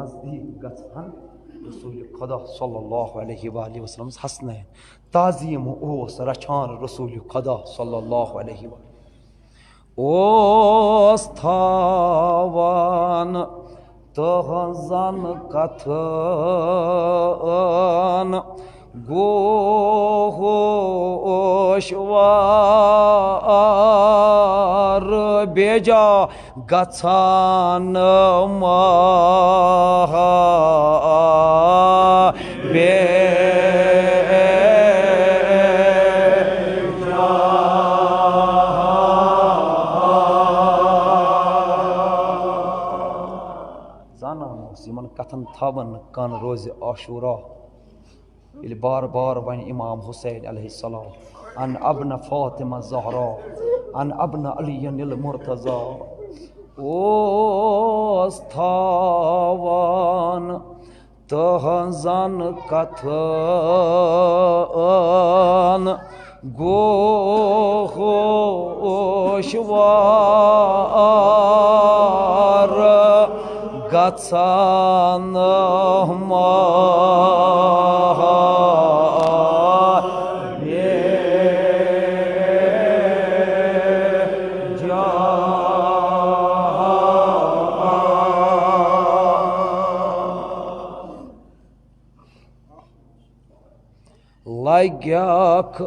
نزدیٖک گژھان رسول خدا صلی اللہ علیہ وآلہ وسلمس حسنین۔ تعظیم اوس رچھان رسول خدا صلی اللہ علیہ وآلہ۔ اوس تھاوان تہنٛزن کتھن گوش وار، بیجا گژھان ما بے۔ زانان اوس یِمن کتھن تھاوان کن روزِ عاشورا۔ ییٚلہِ بار بار وَنہِ امام حسین علیہ السلام، ان ابن فاطمہ زہرا، ان ابن علی المرتضی، اوس تھاوان تہنٛزن کتھن گوش وار گژھان ما بے جا۔ لگیکھ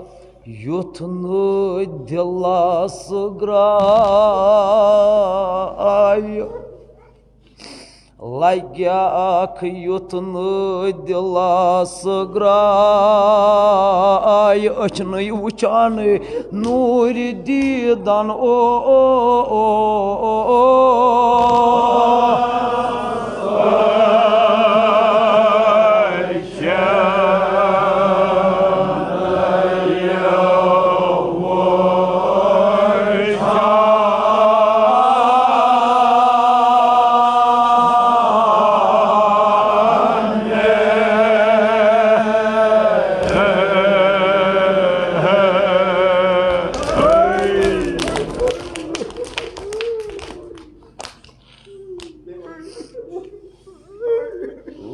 یُتھ نہٕ دِلس گرٛایہِ، لگیکھ یُتھ نہٕ دِلس گرٛایہِ، أچھنٕے وُچھان نوٗرِ دیٖدن او۔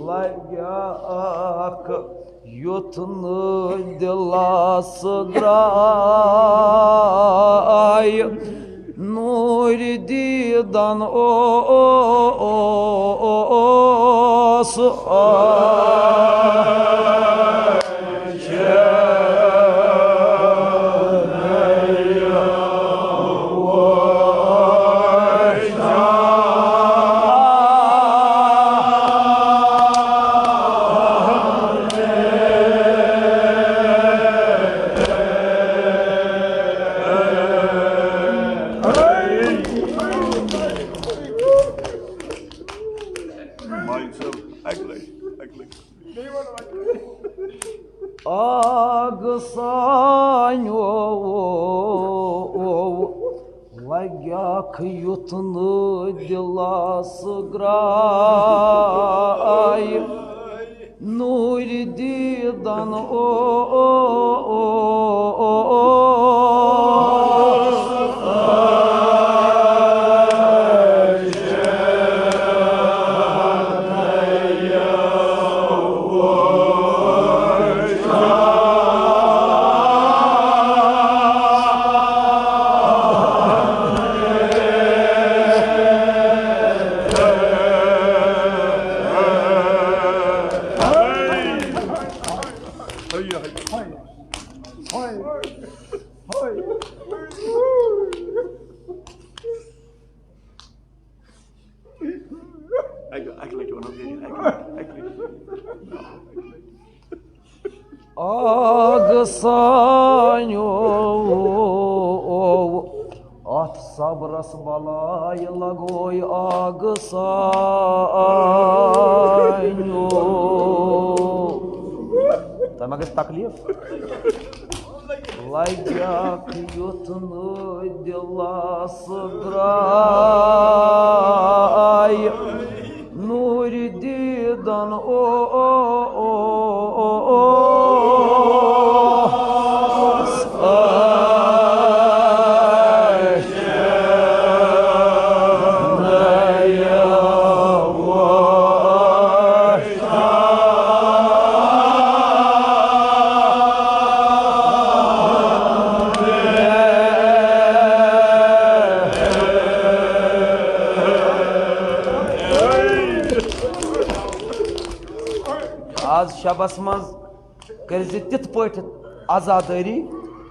لگیکھ یُتھ نہٕ دِلس گرٛایہِ نوٗرِ دیٖدن اوس۔ مالک صٲب، اَکہِ لَٹہِ، اَکہِ لَٹہِ۔ آگ سانیو لگیکھ یُتھ نہٕ دِلس گرٛایہِ نوٗرِ دیٖدن اوس۔ اَکہِ، اَکہِ لَٹہِ وَنو بیٚیہِ، اَکہِ لَٹہِ، اَکہِ لَٹہِ۔ آگ سانیو، اَتھ صبرس بلاے لگوے آگ سانیو۔ تۄہہِ ما گژھِ تکلیف؟ لگیکھ یُتھ نہٕ دِلس گرٛایہِ نوٗرِ دیٖدن اوس۔ شبس منٛز کٔرۍ زِ تِتھ پٲٹھۍ عزادٲری،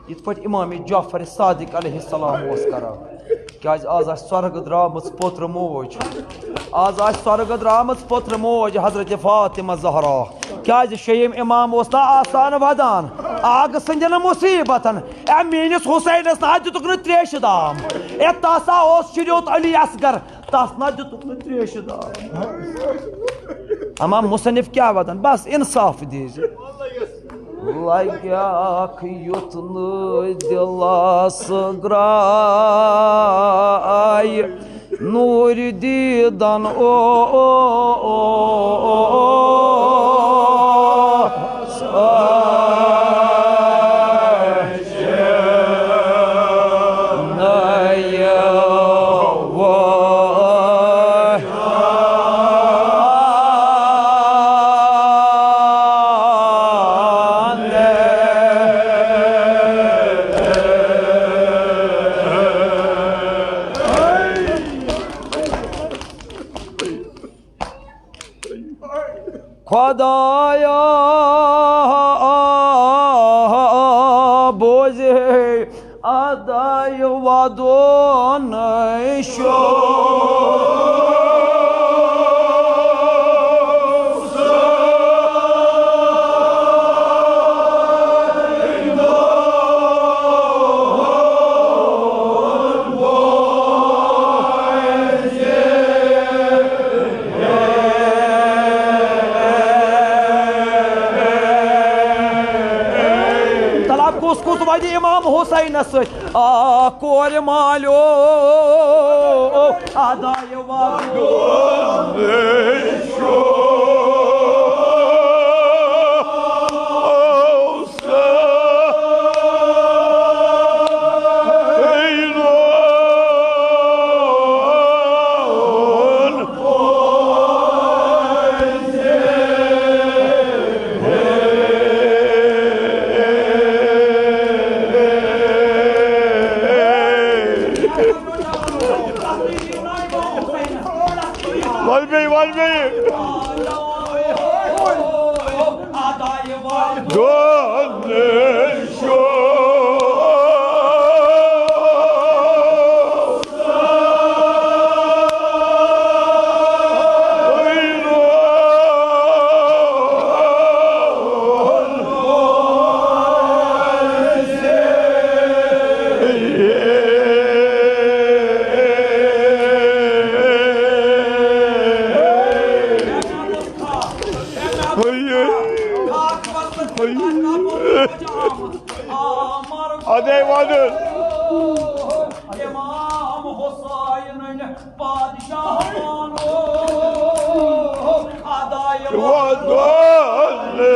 یِتھ پٲٹھۍ امام جعفر صادق علیہ السلام اوس کران۔ کیازِ آز آسہِ سۄرگہٕ درٛامٕژ پوترٕ موج، آز آسہِ سۄرگہٕ درٛامٕژ پوترٕ موج حضرت فاطمہ زہرا۔ کیازِ شیٖم امام اوس نہ آسان ودان آگہٕ سٕنٛدٮ۪ن مُصیٖبتن۔ اے میٲنِس حسینس نہ دِتُکھ نہٕ تریشہِ دام۔ اے تس ہا اوس شریوت علی اصغر، تس نہ دِتُکھ نہٕ تریشہِ دام۔ اما مصنف کیٛاہ ودان؟ بس انصاف دیٖزِ۔ لگیکھ یُتھ نہٕ دِلس گرٛاے نوٗرِ دیٖدن او۔ خدایا، بوزِ ہے ادایہِ ودُن شوق۔ طلب کُس کُس ودِ امام حسینس سۭتۍ؟ آ، کورِ مالیو، ادایہِ وادو۔ ول بیٚیہِ، ول بیٚیہِ۔ دۄن شو۔ ادے ودُن۔ امام حسین پادشاہ مانو ادائے ودُن۔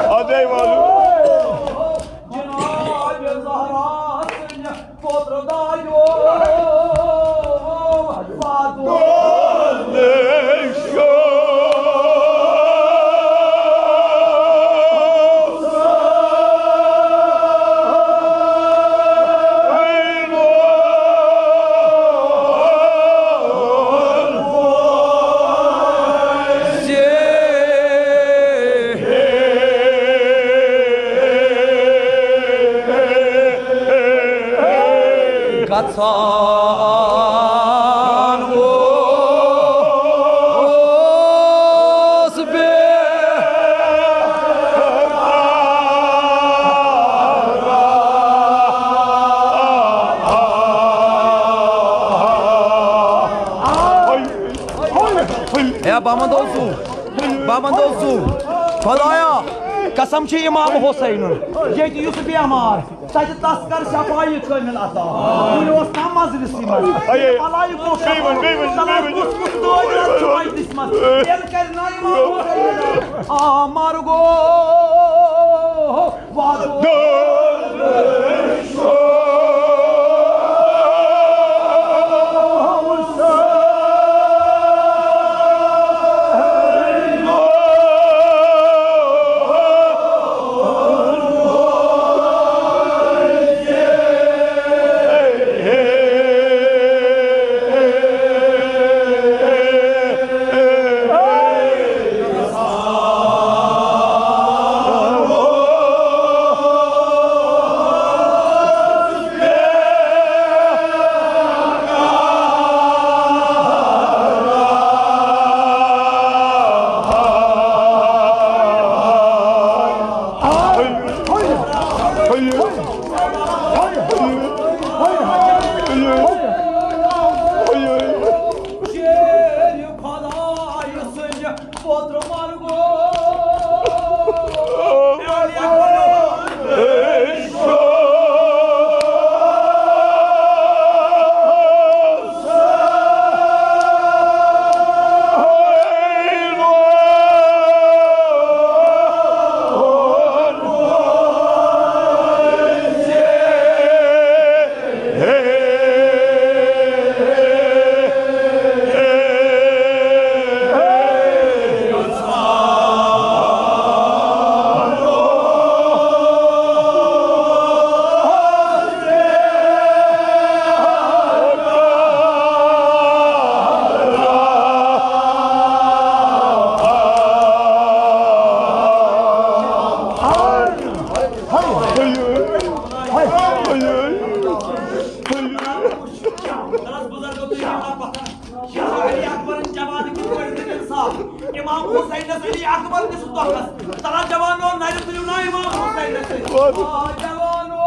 ادے والو۔ گژھان اوس بے۔ بہٕ وَنہٕ دَپہٕ زُو، بہٕ وَنہٕ دَپہٕ زُو، خۄدایا، قسم چھُ امام حسینُن، ییٚتہِ یُس بیمار، تَتہِ تَس کر شفایہِ کٲمِل عطا۔ وُنہِ اوس نا مجلسٕے منٛز، اے، اے، بَلایہِ گوٚو بیٚیہِ وَن، بیٚیہِ وَن، شفا۔ بیٚیہِ وَن۔ کُس کُس دٲدۍ اوس چھُ مجلسہِ منٛز؟ تیٚلہِ کَرِ نا امام حسینُن۔ آ، مَرٕ گوٚو۔ شیرِ خۄدایہِ سٕنٛدِ پوترٕ مرگو۔ شاہ علی اکبرن جوان کِتھ پٲٹھۍ دیُت انصاف؟ امام حسینس علی اکبر کِس دۄکھس۔ تلا جوانو، نرِ تُلِو نا امام حسینس سۭتۍ۔ آ جوانو۔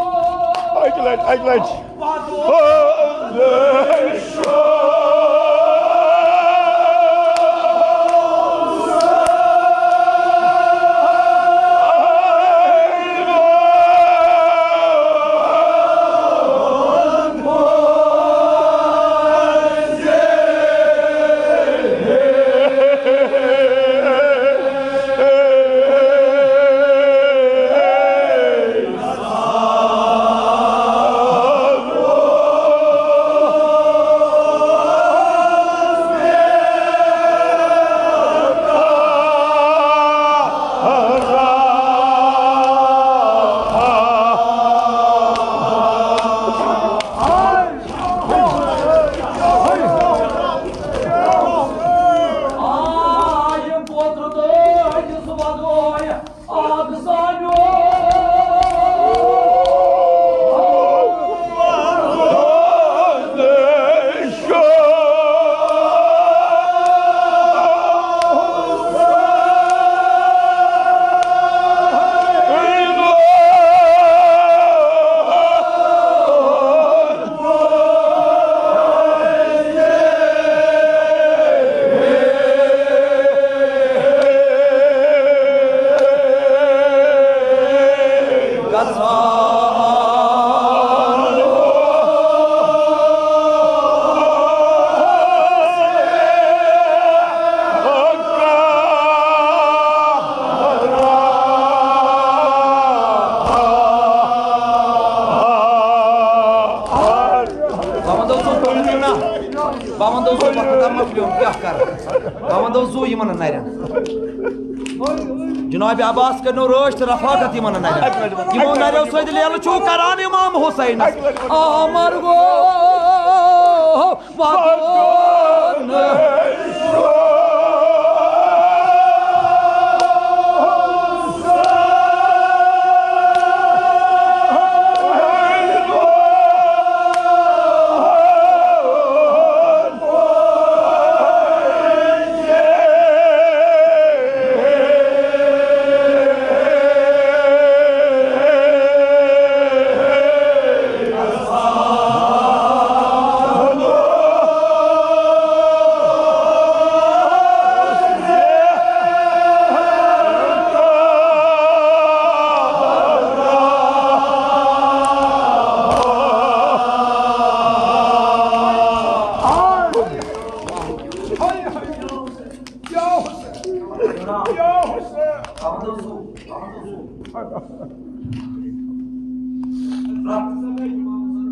اکہِ لٹہِ، اکہِ لٹہِ۔ واتو۔ بہٕ وَنہٕ دَپہٕ زُو، تُہۍ ؤنِو نا۔ بہٕ وَنہٕ دَپہٕ زُو، وقت آو مۄکلیومُت، کیٛاہ کَرٕ؟ بہٕ وَنہٕ دَپہٕ زُو یِمَن نَرٮ۪ن۔ جناب عباس کٔرنو رٲچھ تہٕ رفاقت یِمَن نَرٮ۪ن۔ یِمو نَرٮ۪و سۭتۍ لیلہٕ چھُو کَران امام حسینَس۔ آ، مَرٕ گوٚو۔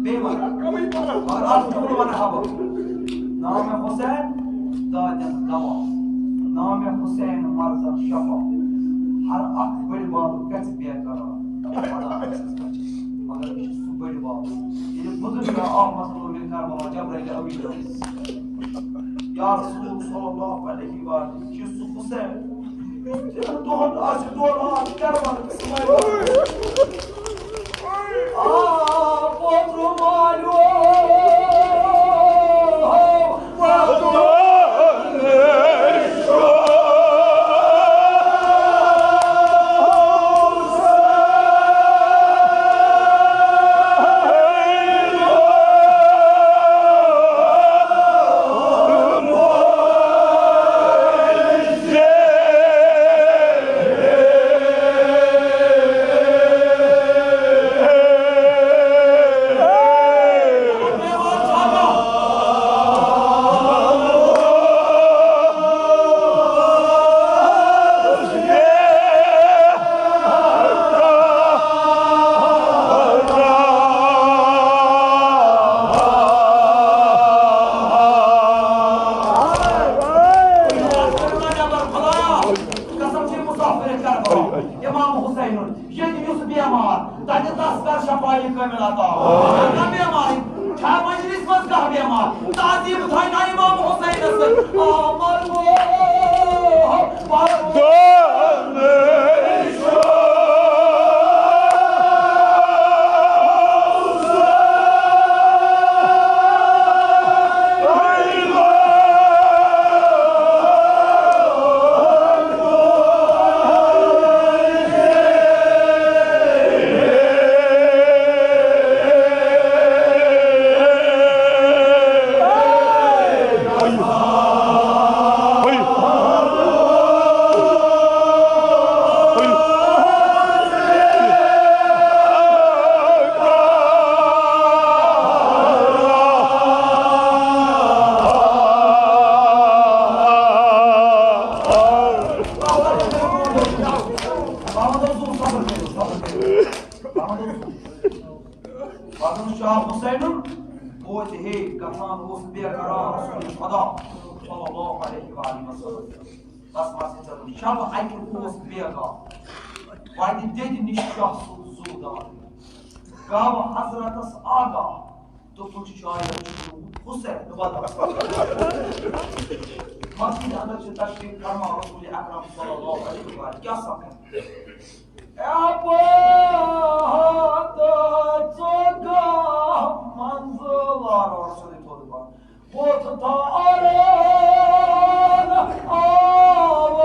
بیٚیہِ وَن۔ مگر اَتھ کیٛاہ وَنہٕ ہا بہٕ؟ نام حسین دادٮ۪ن دوا، نام حسین مرزن شفا۔ ہر اکھ بٔڑۍ باب گژھِ بے قرار۔ خدا آسٮ۪س بچٲوِتھ۔ مگر یہِ چھُ سُہ بٔڑۍ باب۔ ییٚلہِ بُزرگ آو مظلوم کربلا جبرائیل امین۔ یا رسول صلی اللہ علیہ وآلہ، یہِ چھُ سُہ حسین۔ دۄہن آسہِ دوران کربلا۔ آ، پوترو مالیو۔ قسم چھِ مسافر کربلا، امام حسینُن، ییٚتہِ یُس بیمار، تَتہِ تَس کر شفایہِ کٲمِل عطا۔ نہ بیمار، چھا مجلس منٛز کانٛہہ بیمار؟ تعظیم تھایہِ نا امام حسینس سۭتۍ۔ آمر گو، پردو۔ پتہٕ شاہ حسینُن ووت ہے گژھان اوس بے قرار رسول خدا صلی اللہ علیہ وآلہ وسلم۔ بس بس ژےٚ دوٚپ شب اکہِ اوس بیگاہ، وتہِ دٮ۪دِ نِش شاہ سُہ زُو دار۔ گاوٕ حضرتس آگاہ، دوٚپُن شاید چھُ حسین بدل۔ مسجد اندر چھِ تشریف فرما رسول اکرم صلی اللہ علیہ وآلہ۔ کیٛاہ سمجھ؟ اے پہت ژوٚگاہ منزل۔ آرام سۭتۍ تھوٚد بۄن۔ بُتھ تھاو آرام آو۔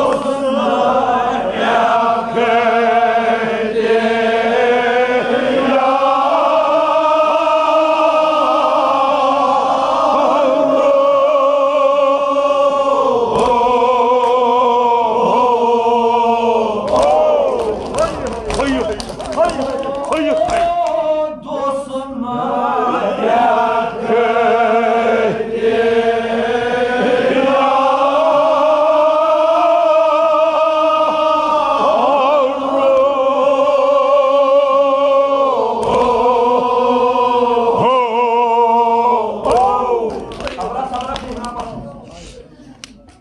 رسول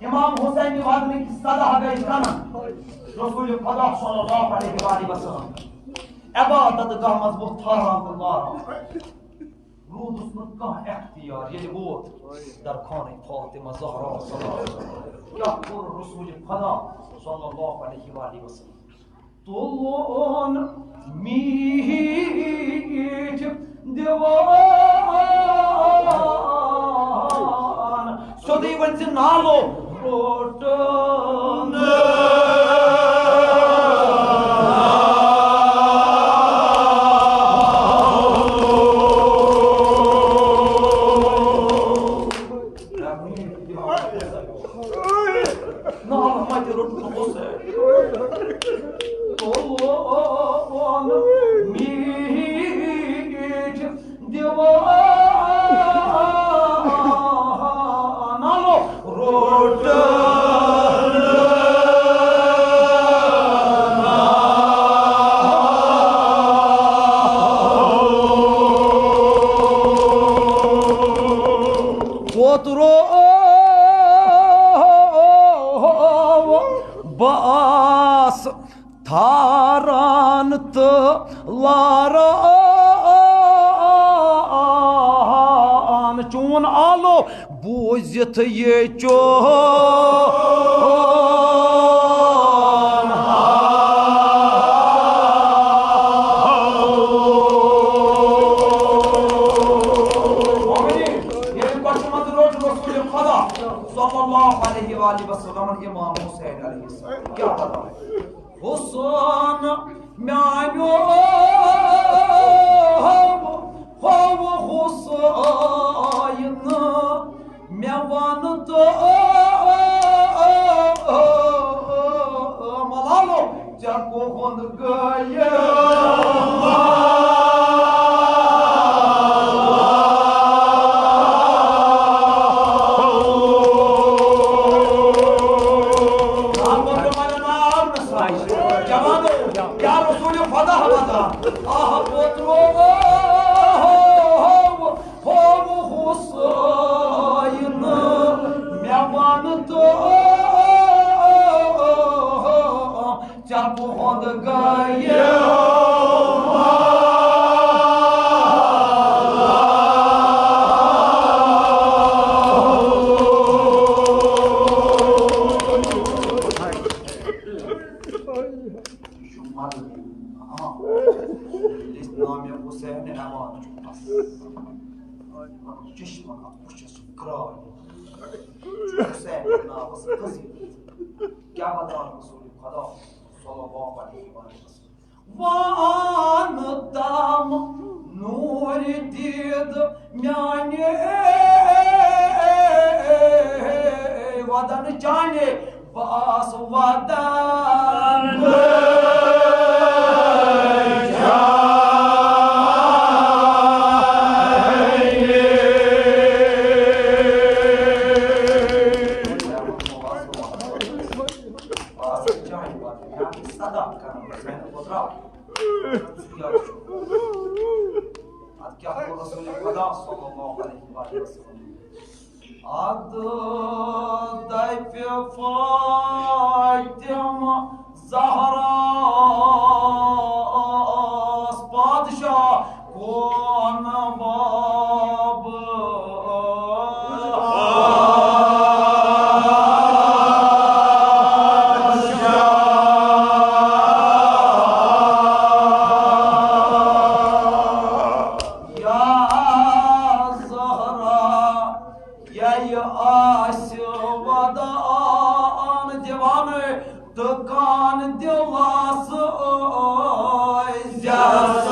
امام حسین ودنٕکۍ صدا گٔے کنن۔ رسول خدا صلی اللہ علیہ وآلہ وسلم عبادت گاہ منٛز ووٚتھ تھران تہٕ لاران۔ روٗدُس نہٕ کانٛہہ اختیار، ییٚلہِ ووت درخانٕے فاطمہ زہرا صلی اللہ علیہ وسلم۔ کیٛاہ کوٚر رسول خدا صلی اللہ علیہ وآلہ وسلم؟ تُلُن میٖٹھۍ دیوان۔ پٔزِ نالو روٹن۔ نالہٕ متہِ روٚٹُن حسین۔ تُلُن میٖٹھۍ دیوان روٚٹ۔ پوٚت روو بہٕ آس تھاران تہٕ لاران۔ چون آلو بوٗزِتھ یہِ چون۔ ییٚلہِ پتہٕ منٛز روٚٹ رسول خدا صلی اللہ علیہ وآلہ وسلمن امام حسین علیہ السلام۔ کیٛاہ پتہ؟ حسن میانیو، ہو حسین، مےٚ وَن تو ملالو، ژےٚ کُہُنٛد گٔیہِ؟ جوانو، یا رسول خدا، خدا، آہ پوترو، ہو حسین، مےٚ وَن تو، ژےٚ کُہُنٛد گٔیہِ؟ یہِ چھُ مَرُن۔ آ۔ ییٚلہِ أسۍ نامِ حسین ہٮ۪وان چھُ، بس۔ چشمن اَتھ وٕچھِتھ سُہ کرٛاے۔ حسین ناوس کھٔسِتھ۔ کیٛاہ وَنان رسول خدا صلی اللہ علیہ وسلم؟ وان تام نور دید میانہِ ودن چانہِ باس ودن۔ باس چانہِ ودن، یعنی صدا کرن، حسین کو درٛاو۔ ژٕ کیٛاہ چھُکھ؟ اَدٕ کیٛاہ گوٚو رسول خدا صلی اللہ علیہ وآلہ وسلم؟ اَدٕ دَپہِ فاطمہ زہراہَس پادشاہ کون باب یا زہرا، یا یہِ آسہِ ودان دِوان تہٕ کان دِلس ٲسۍ زیادٕ۔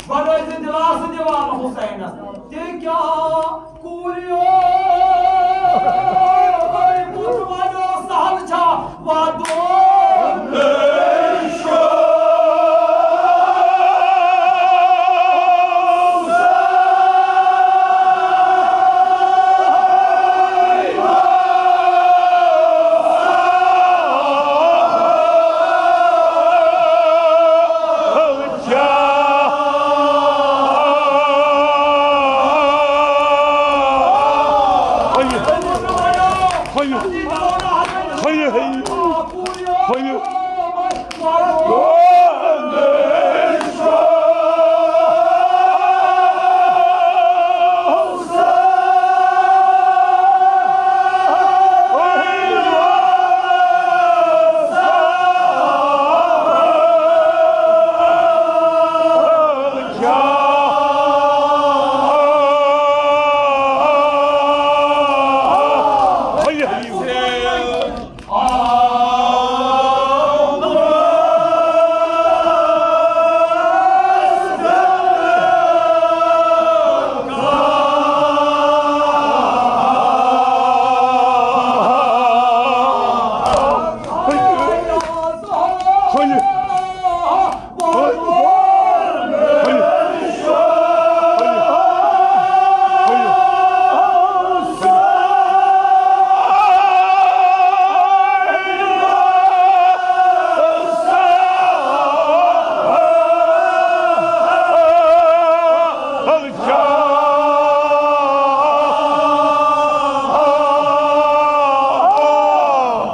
گۄڈٕ ٲسۍ دِلاسہٕ دِوان حسینس۔ تہِ کیٛاہ کوٗریو، بُتھ وَنو سہل چھا وَدُن؟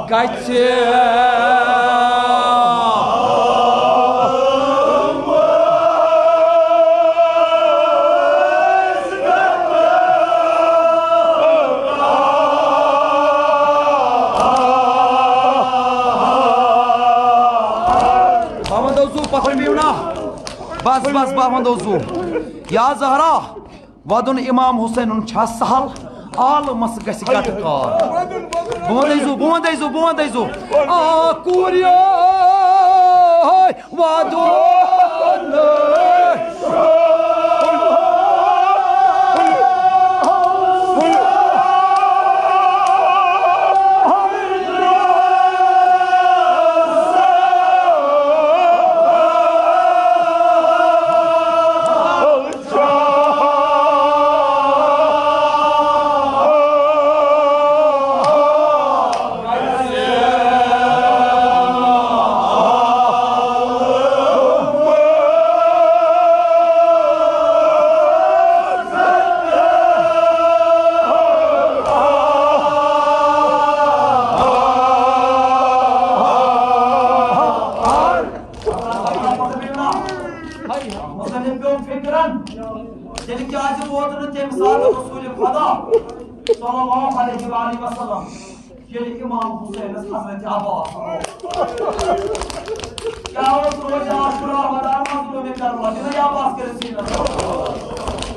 گژھِ۔ بہٕ وَنہٕ تۄہہِ زُو، پَتھَر بِہِو نا۔ بس، بس، بہٕ وَنہٕ تۄہہِ زُو۔ یا زہرا، وَدُن اِمام حُسینُن چھا سَہَل؟ عالمَس گژھِ گَٹہٕ کار۔ بہٕ وَنہٕ تۄہہِ زُو، بہٕ وَنہٕ تۄہہِ زُو، بہٕ وَنہٕ تۄہہِ زُو۔ آ، کوٗرِ، وَدُن۔ مُصنِف پیوٚو فِکرَن، تیٚلہِ کیٛازِ ووت نہٕ تَمہِ ساتہٕ رسول خدا صلی اللہ علیہ وآلہ وسلم، ییٚلہِ امام حسینس حضرت عباس روو؟ کیٛاہ اوس روزِ عاشورا ودان مظلوم کربلا؟ چھُنہ یہِ عباس کٔرِتھ سیٖنس؟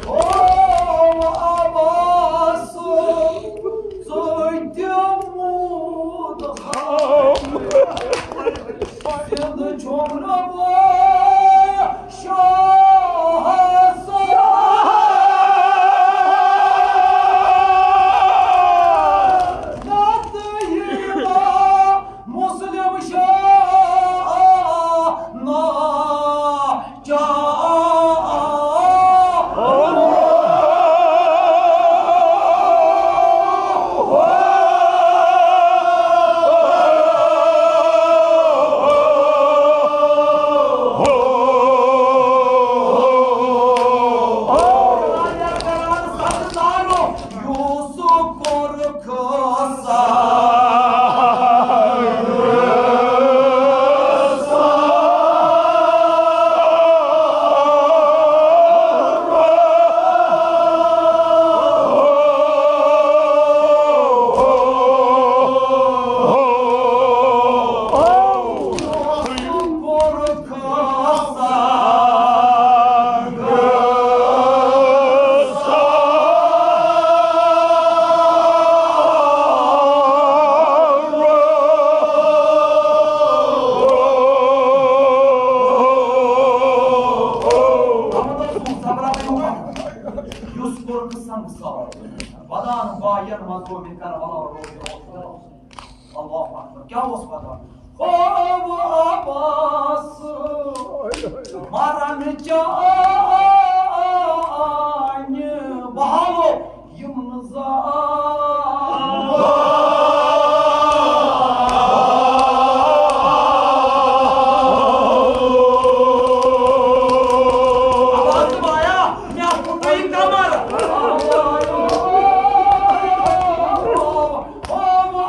او عباس، ژٕ تہِ موٗد ہم۔ زِندٕ چھُم نہٕ وۄنۍ شاہ حسن۔ نتہٕ یِیہِ نا مسلم شاہ نا یُس کوٚر نہٕ سنگسار، ودان باین منٛز گوٚو مےٚ کربلا روزِ اوس۔ اللہ اکبر۔ کیٛاہ اوس ودان؟ خوب عباس مرن چانہِ بحالو۔ یِم نہٕ زانٛہہ۔ عباس بایا، مےٚ پھُٹرٲیِو کمر۔ او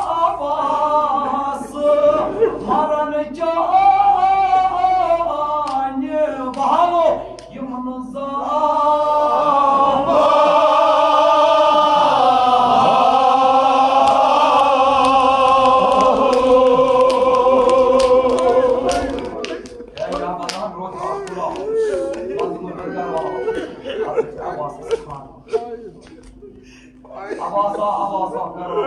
عباس، مرن چانہِ بحالو۔ یِم نہٕ زانٛہہ۔ عباسا، عباسا کرو۔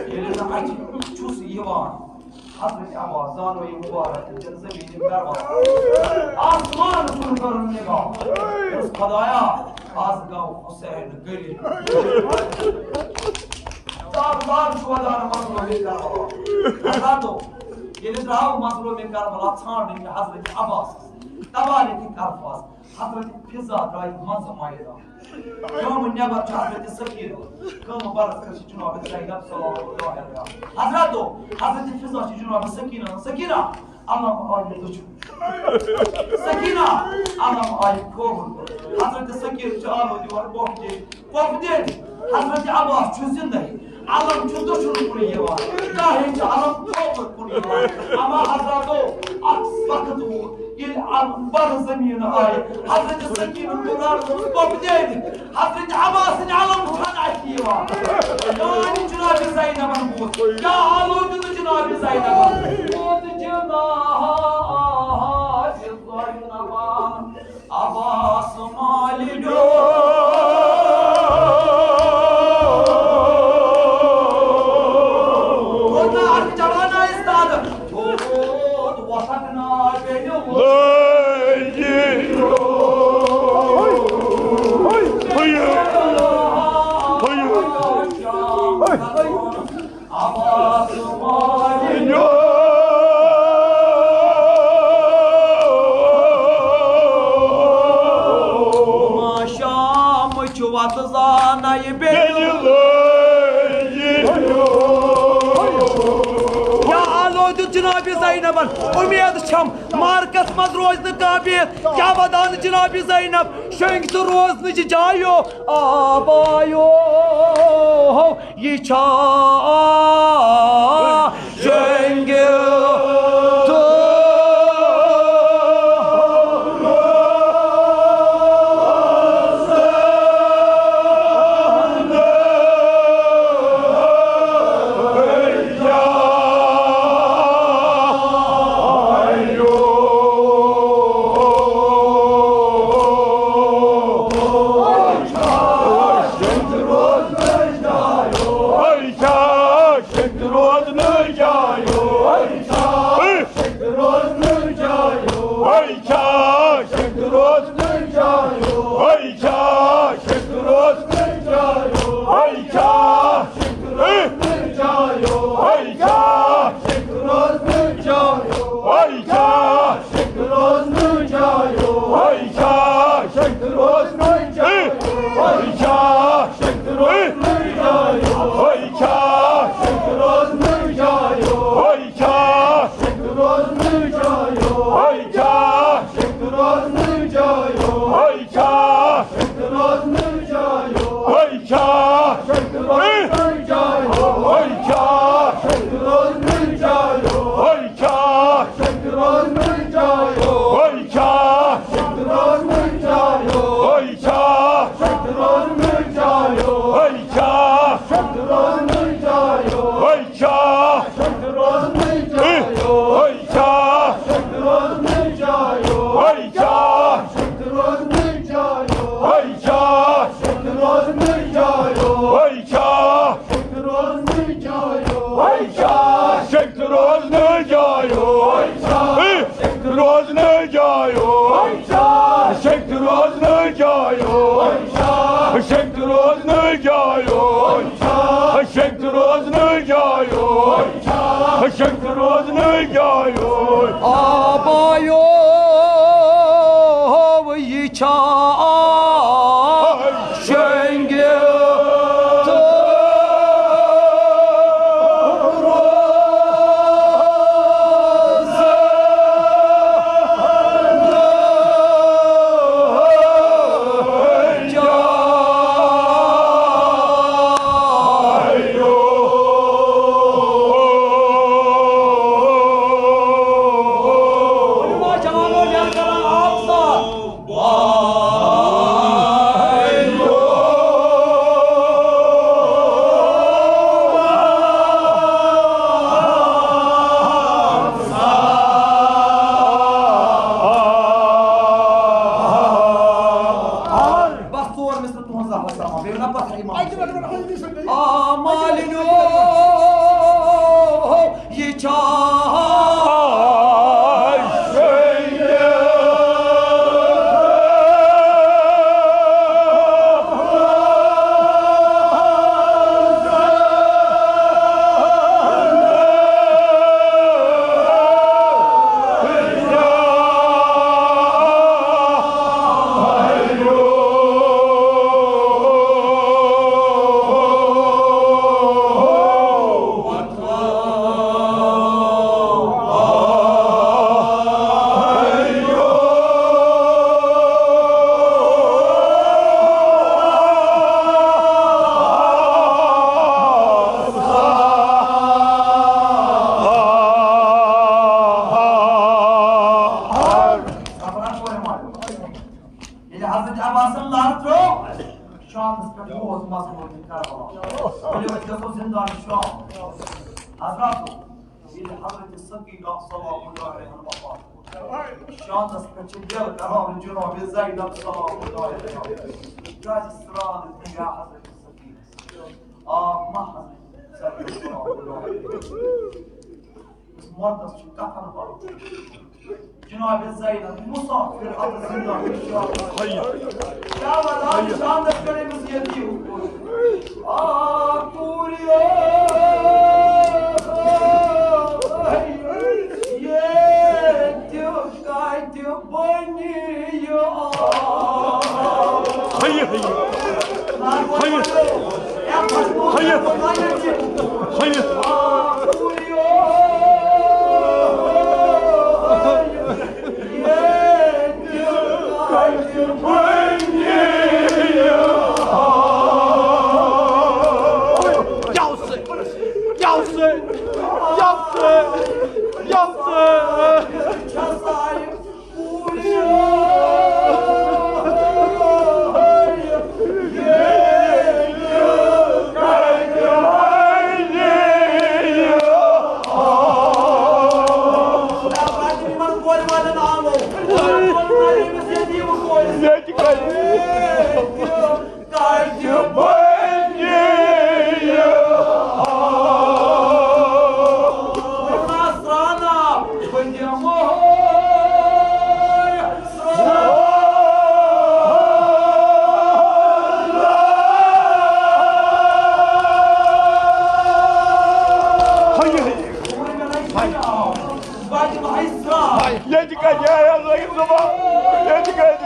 ییٚلہِ نہٕ اَتہِ چھُس یِوان۔ حضرت عباس زانو یہِ مُبارک تہٕ زٔمیٖنہِ کربلا۔ آسمان کُن کٔرٕن نگاہ۔ دوٚپُس، خدایا، آز گوٚو حسین غریٖب۔ زار زار چھُ ودان مظلوم کربلا۔ حضراتو، ییٚلہِ درٛاو مظلوم کربلا ژھانٛڈنہِ حضرت عباسس، تبارک الفاظ، حضرت فضہ درٛایہِ منٛزٕ میدان۔ گامہٕ نٮ۪بر چھِ حضرت سکینہ، گامہٕ برس کھٔژ چھِ جناب زینب صلی اللہ علیہ وسلم۔ حضراتو، حضرت فضہ چھِ جناب سکینہ، سکینہ، علامہ عالی دٔچھُن۔ سکینہ، علم آیہِ کھووُر۔ حضرت سکینہ چھُ آلو دِوان پۄپھ دِنۍ۔ پۄپھ دِنۍ۔ حضرت عباس چھُ زِندَے۔ علم چھُ دٔچھُن کُن یِوان۔ کاہِن چھُ علم کھووُر کُن یِوان۔ اما حضراتو، اکھ وقت ووت، ییٚلہِ علم بر زمین آیہِ۔ حضرت سکینہ گُزار اوس پۄپھ دِنۍ۔ حضرت عباس سٕنٛدِ علم چھُ اَتھِ یِوان۔ میٛانہِ جناب زینبن بوٗز۔ کیٛاہ آلو دیُت جناب زینبن؟ بوز جناب زینبن۔ عباس مالہِ ڈوٚل۔ کوتاہ اکھ جوان آیہِ استاد۔ تھوٚد وۄتھکھ نا بیٚنہِ وۄتھ۔ شام چھُ وَتہٕ زانَے بیٚیہِ۔ کیٛاہ آلو دیُت جناب زینبن؟ اُمید چھم مارکس منٛز روزِ نہٕ کانٛہہ بِہِتھ۔ کیٛاہ ودان جناب زینب؟ شۄنٛگۍ تہٕ روزنٕچ جایو آبایو۔ یہِ چھا شۄنٛگِتھ؟ آبایو، یہِ چھا شۄنٛگِتھ؟ بس ژور مِصرٕ تُہٕنٛز زہرا سما، بیٚیہِ وَنہ پَتہٕ اِمام۔ آ مالِنیو، یہِ چھا عباسن لر ترٛٲو شامس پٮ۪ٹھ ووت مضموٗن کربلا۔ ؤلِو أسۍ گژھو زندان شام۔ حضراتو، ییٚلہِ حضرت سقیٖنہ صلوات اللہ علیہا وفات گوٚو، شامس پٮ۪ٹھ چھِ دِل کران جناب زینب صلوات اللہ علیہا، کیٛازِ سرٛان دِیا حضرت سقیٖنہ؟ آب ما حضرت سقیٖنہ صلوات اللہ علیہا؟ مردس چھُ کفن بَرُن۔ جناب زینب مسافر اتھ زندہ انشاءاللہ۔ کیا وجہ شامس کٔرۍ أمِس یتیٖم کوٚر۔ آ کوٗرِ، ییٚتہِ کتہِ بنہِ یہِ آب؟ ہیہِ، ہیہِ۔ ہیہِ۔ ہیہِ۔ ہیہِ۔ ییٚتہِ کَتہِ؟ ہے، ہے، لٲگِتھ زُبان۔ ییٚتہِ کَتہِ؟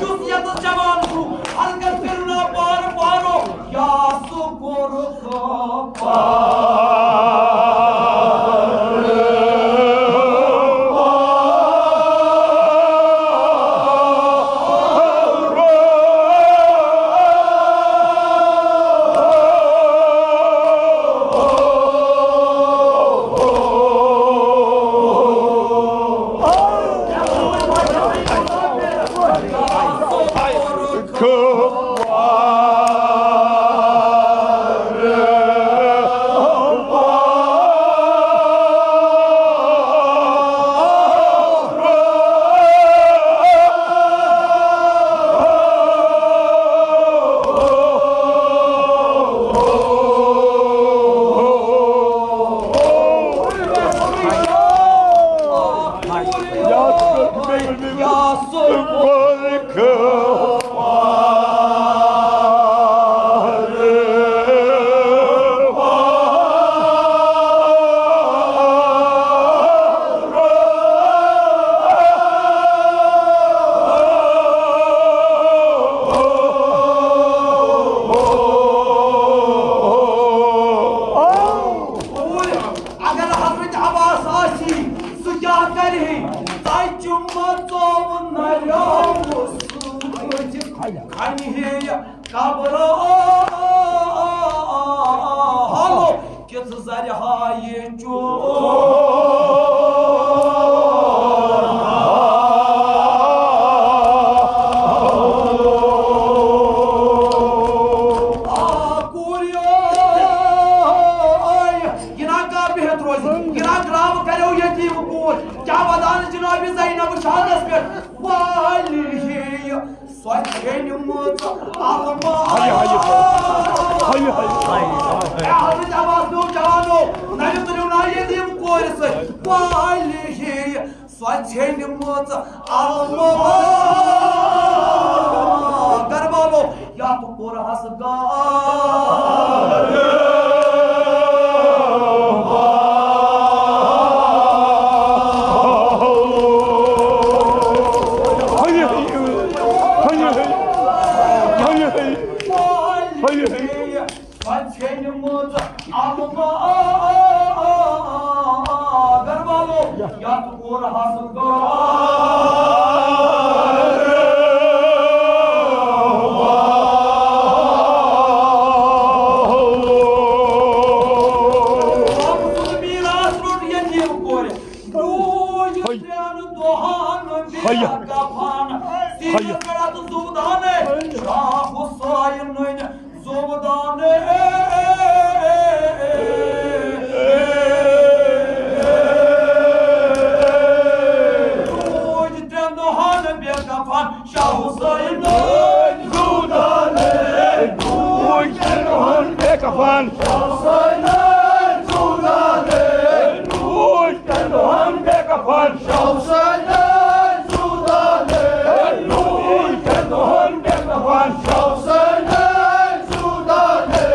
یُس ییٚتَس جوان چھُ، ہرگز کٔرِو نا پارٕ پارو، یا سُہ کوٚر خبر۔ اگر حضرت عباس آسی، سُہ کیٛاہ کرِ ہے؟ ژَتجی مَژو نَریو سُہ کھنہِ ہے قبرا حالو کِژھ زَرِ ہا یہِ چون۔ آ کوٗریو، یہِ نا کانٛہہ بِہِتھ روزِ، یہِ نا گرٛاو کَریو یتیٖم کوٗر۔ کیٛاہ ودان جناب زینب شادس پٮ۪ٹھ؟ والہِ ہے سۄ کھیٚنمٕژ الماس۔ اے حضرت عباس نوجوانو، نَرِ تُلِو نا یتیٖم کورِ سۭتۍ۔ والہِ ہی سۄ ژھیٚنمٕژ المہٕ گرٕ والو، یتھ کوٚرہس گار۔ وۄنۍ ژھیٚنمٕژ المہٕ گرٕ والو، یتھ کوٚرہس گار۔ رب سُنٛد میراث روٚٹ یتیٖم کورِ۔ روٗدۍ ترٛٮ۪ن دۄہن بے کفن، سیٖنس پٮ۪ٹھ اتھ زُو دانہٕ، شاہ حسینٕنۍ زُو دانہٕ۔ روٗدۍ ترٛٮ۪ن دۄہن بے کفن، شاہ حسینٕنۍ زُو دانہٕ۔ روٗدۍ ترٛٮ۪ن دۄہن بے کفن، شاہ حسینٕنۍ زُو دانہٕ۔ روٗدۍ ترٛٮ۪ن دۄہن بے کفن، شاہ حسینٕنۍ زُو دانہٕ۔ روٗدۍ ترٛٮ۪ن دۄہن بے کفن، شاہ حسینٕنۍ زُو دانہٕ۔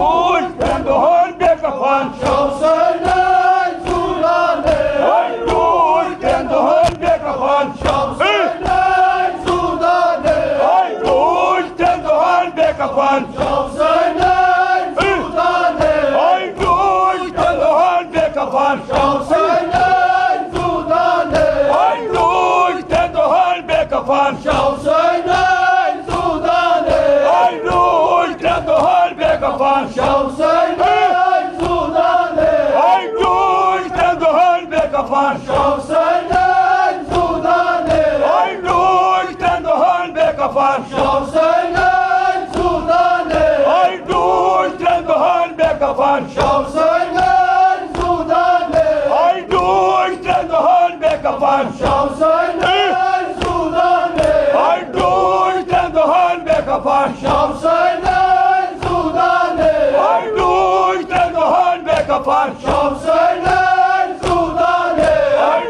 روٗدۍ ترٛٮ۪ن دۄہن بے کفن، شاہ حسینٕنۍ زُو دانہٕ۔ روٗدۍ ترٛٮ۪ن دۄہن بے کفن، شاہ حسینٕنۍ زُو دانہٕ۔ روٗدۍ ترٛٮ۪ن دۄہن بے کفن، شاہ حسینٕنۍ زُو دانہٕ۔ روٗدۍ ترٛٮ۪ن دۄہن بے کفن، شاہ حسینٕنۍ زُو دانہٕ۔ روٗدۍ ترٛٮ۪ن دۄہن بے کفن، شاہ حسینٕنۍ زُو دانہٕ۔ روٗدۍ ترٛٮ۪ن دۄہن بے کفن، شاہ حسینٕنۍ زُو دانہٕ۔ روٗدۍ ترٛٮ۪ن دۄہن بے کفن، شاہ حسینٕنۍ زُو دانہٕ۔ روٗدۍ ترٛٮ۪ن دۄہن بے کفن، شاہ حسینٕنۍ زُو دانہٕ۔ روٗدۍ ترٛٮ۪ن دۄہن بے کفن، شاہ حسینٕنۍ زُو دانہٕ۔ روٗدۍ ترٛٮ۪ن دۄہن بے کفن، شاہ حسینٕنۍ زُو دانہٕ۔ روٗدۍ ترٛٮ۪ن دۄہن بے کفن، شاہ حسینٕنۍ زُو دانہٕ۔ روٗدۍ ترٛٮ۪ن دۄہن بے کفن، شاہ حسینٕنۍ زُو دانہٕ۔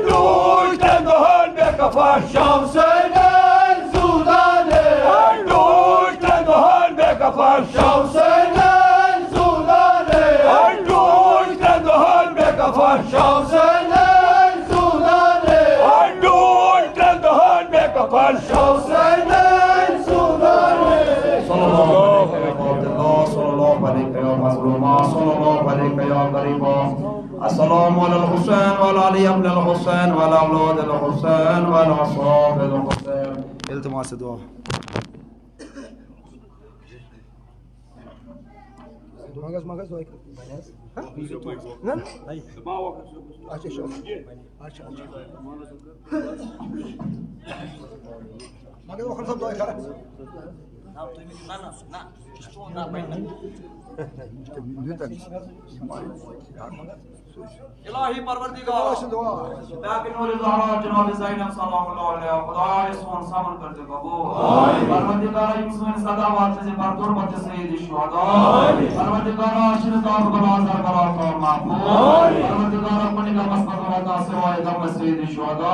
روٗدۍ ترٛٮ۪ن دۄہن بے کفن، شاہ حسینٕنۍ زُو دانہٕ۔ روٗدۍ ترٛٮ۪ن دۄہن بے کفن، شاہ حسینٕنۍ زُو دانہٕ۔ روٗدۍ ترٛٮ۪ن دۄہن بے کفن، شاہ حسینٕنۍ زُو دانہٕ۔ روٗدۍ ترٛٮ۪ن دۄہن بے کفن، شاہ حسینٕنۍ زُو دانہٕ۔ صلی اللہ علیہ وسلم، صلی اللہ علیہ یا مظلوما، صلی اللہ علیہ یا غریبا۔ السلام علی الحسین وعلی آل ابن الحسین وعلی اولاد الحسین وعلی اصحاب الحسین۔ التماس دعا۔ منگس، منگس دعا۔ ہاں؟ نہ؟ اچھا، شُکر۔ اچھا، اچھا۔ مگر وۄنۍ کر سا دۄے خراب۔ الہی پروردگار، پاک نور زہرا جناب زینب سلام اللہ علیہا، خدایا سون صبر کر دے قبول۔ پروردگارا، یِم سٲنۍ صداوات چھِ زِ بر تربت سید شہدا۔ پروردگارا، اشرف دار بلا سر بلا کار محفوظ۔ پروردگارا، کُنہِ غمس منٛز روزنا سوائے غم سید شہدا۔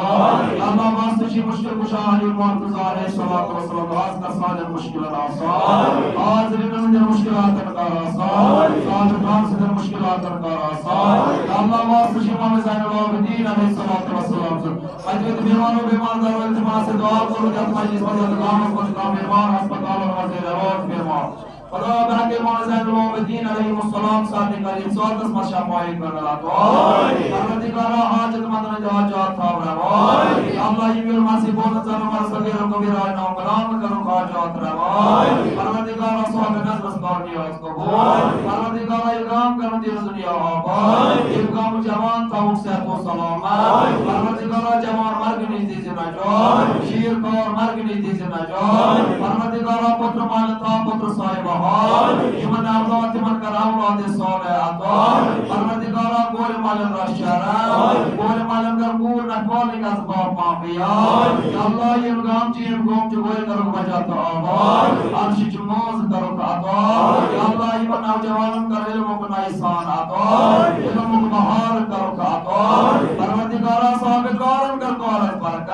یا اللہ، واسطہٕ چھِ مشکل کشا علی مرتضی علیہ الصلوۃ والسلام، آز کر سانٮ۪ن مشکلن آسان۔ حاضرین ہٕنٛدٮ۪ن مشکلاتن کر آسان۔ صابر خان سٕنٛدٮ۪ن مشکلاتن کر آسان۔ یا اللہ، واسطہٕ چھِ امام زین العابدین علیہ الصلوۃ والسلام سُنٛد۔ اَتہِ ییٚتہِ بیمار و بیمار دارو التماس دعا کوٚرمُت، یَتھ مجلس منٛز، یَتھ گامس منٛز کانٛہہ بیمار، ہسپتالن منٛز یا رٲژ بیمار۔ خدا بحق امام زین العابدین علیہ السلام سارنٕے کر ییٚمہِ ساتس منٛز شفا عطا۔ پروردگارا، حاجت مندن ہٕنٛدۍ حاجات تھاو روا۔ یا اللہ، یِم یِم مسیح بوزن زن عمر صغیر و کبیر آج نام غلام کرو حاجات روا۔ پروردگارا، صاحب نظرس کر نیاز قبول۔ پروردگارا، یہِ گام کرن دِل دنیا آباد۔ یہِ گام جوان تھاوُکھ صحت و سلامت۔ پروردگارا، جوان مرگ نِش دِژ نجات۔ شیر کار مرگ نِش دِژ نجات۔ پروردگارا، پتر مال تھاو پتر سایہِ بہار۔ یِمن اولاد تِمن کر اولاد صالح عطا۔ پروردگارا، کورِ مالن رچھ شرم۔ کورِ مالن کر کوٗر مالک اسباب معافی۔ یا اللہ، یِم گام چھِ، یِم قوم چھِ، گوٚو کرُکھ بچا تہٕ آباد۔ عرشٕچ منٛز کرُکھ عطا۔ یا اللہ، یِمن نوجوانن کر علمُک نَیہِ سان عطا۔ علمُک بہار کرُکھ عطا۔ پروردگارا، صاحب کارن کر کارس برکت۔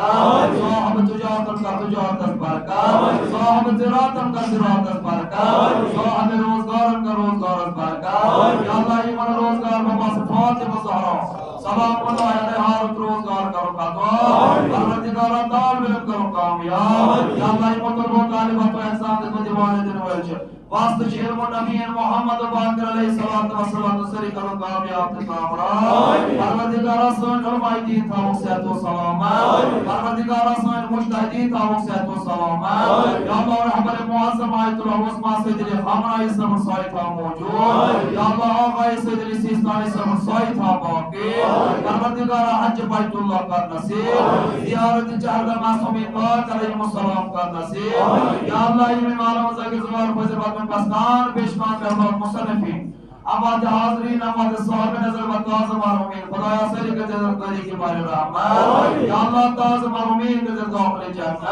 صاحب تجارتن کر تجارتس برکت۔ صاحب زراعتن کر زراعتس برکت۔ صاحب روزگارن کر روزگارس برکت۔ یا اللہ، یِمن روزگار بابا فاطمہ زہرا سلام اللہ علیہا رُت روزگار کرُکھ عطا۔ پروردگارا، طالب علم کرُکھ کامیاب۔ یا اللہ، یِمو طلبو طالباتو exam دِتمُت، دِوان دِنہٕ وٲلۍ چھِ۔ واسطہٕ چھِ علم النبیین محمد باقر علیہ الصلوۃ والسلام سٲری کرُکھ کامیاب تہٕ کامران۔ پروردگارا، سٲنۍ علماء دیٖن تھاوُکھ صحت و سلامت۔ پروردگارا، سٲنۍ مجتہدیٖن تھاوُکھ صحت و سلامت۔ یا اللہ، رہبر معظم آیت اللہ عظمیٰ سید علی خامنہ ای صاحب سایہِ تھاو موجود۔ یا اللہ، آقا سید علی سیستانی صاحب سایہِ تھاو باقی۔ پروردگارا، حج بیت اللہ کر نصیب۔ زیارت چہردہ معصومین پاک علیہم السلام کر نصیب۔ یا اللہ، یِم عالم زاکر زوار فضل بخش پستان پیش کان کر مصنفین۔ اموات حاضرین، اموات صاحب نظر و تازہ مرحومین، خدایا سٲری کٔرۍزٮ۪کھ تٲریٖخ بارِ رحمت۔ یا اللہ، تازہ مرحومین کٔرۍزٮ۪کھ داخل جنت۔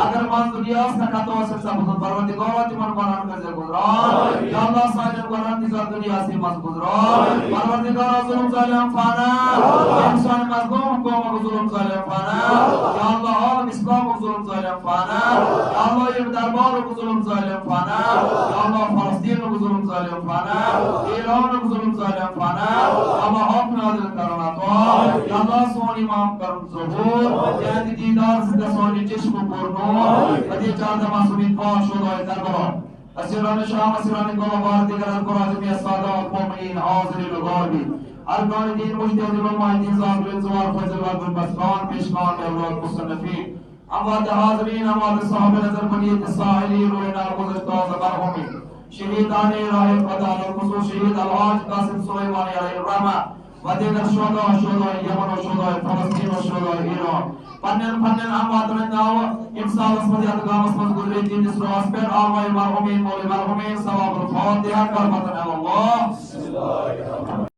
اگر منٛز دُنیاہس نہ خطا ٲسِکھ سپُدمُت، پروردگارا، تِمن گۄناہن کٔرۍزٮ۪کھ غفران۔ یا اللہ، سانٮ۪ن گۄناہن تہِ کر دُنیاہسٕے منٛز غفران۔ پروردگارا، ظلم ظالم فنا، یِم سانہِ مظلوم قومُک ظلم ظالم فنا۔ یا اللہ، عالم اسلامُک ظلم ظالم فنا۔ یا اللہ، ییٚمہِ دربارُک ظلم ظالم فنا۔ یا اللہ، فلسطینُک ظلم ظالم فنا۔ ایرانُک ظلم ظالم فنا۔ یا اللہ، حق نازل کرن عطا۔ یا اللہ، سون امام کرن ظہور۔ تہنٛدِ دیدار سۭتۍ گژھن یہِ چشمہٕ پوٗر نوٗر۔ پتہٕ یہِ چاردہ معصومین پاک شہدائے کربلا، اسیران شام، اسیران کلابار، دیگر از برازم یا سادات مؤمنین حاضرین و غائبین، ارکان دین، مجتہد علماء دین، ذاکرین زوار فضل و گل پسکان پیشکان اولاد مصنفین، اموات حاضرین، اموات صاحب نظر بنیت ساحلی روینا گذشتہ مرحومین، شہیدان راہ خدا، علی الخصوص شہید الحاج قاسم سلیمانی علیہ الرحمہ، و دیگر شہداء، شہداء یمن و شہداء فلسطین و شہداء ایران۔ پننٮ۪ن پننٮ۪ن امواتن ہٕنٛدۍ ناوٕ ییٚمہِ سالس منٛز یتھ گامس منٛز گُزرے، تِہنٛدِس روحس پٮ۪ٹھ آلوائے مرحومین، مولِ مرحومین، ثواب الفاتحہ، کربتن الی اللہ۔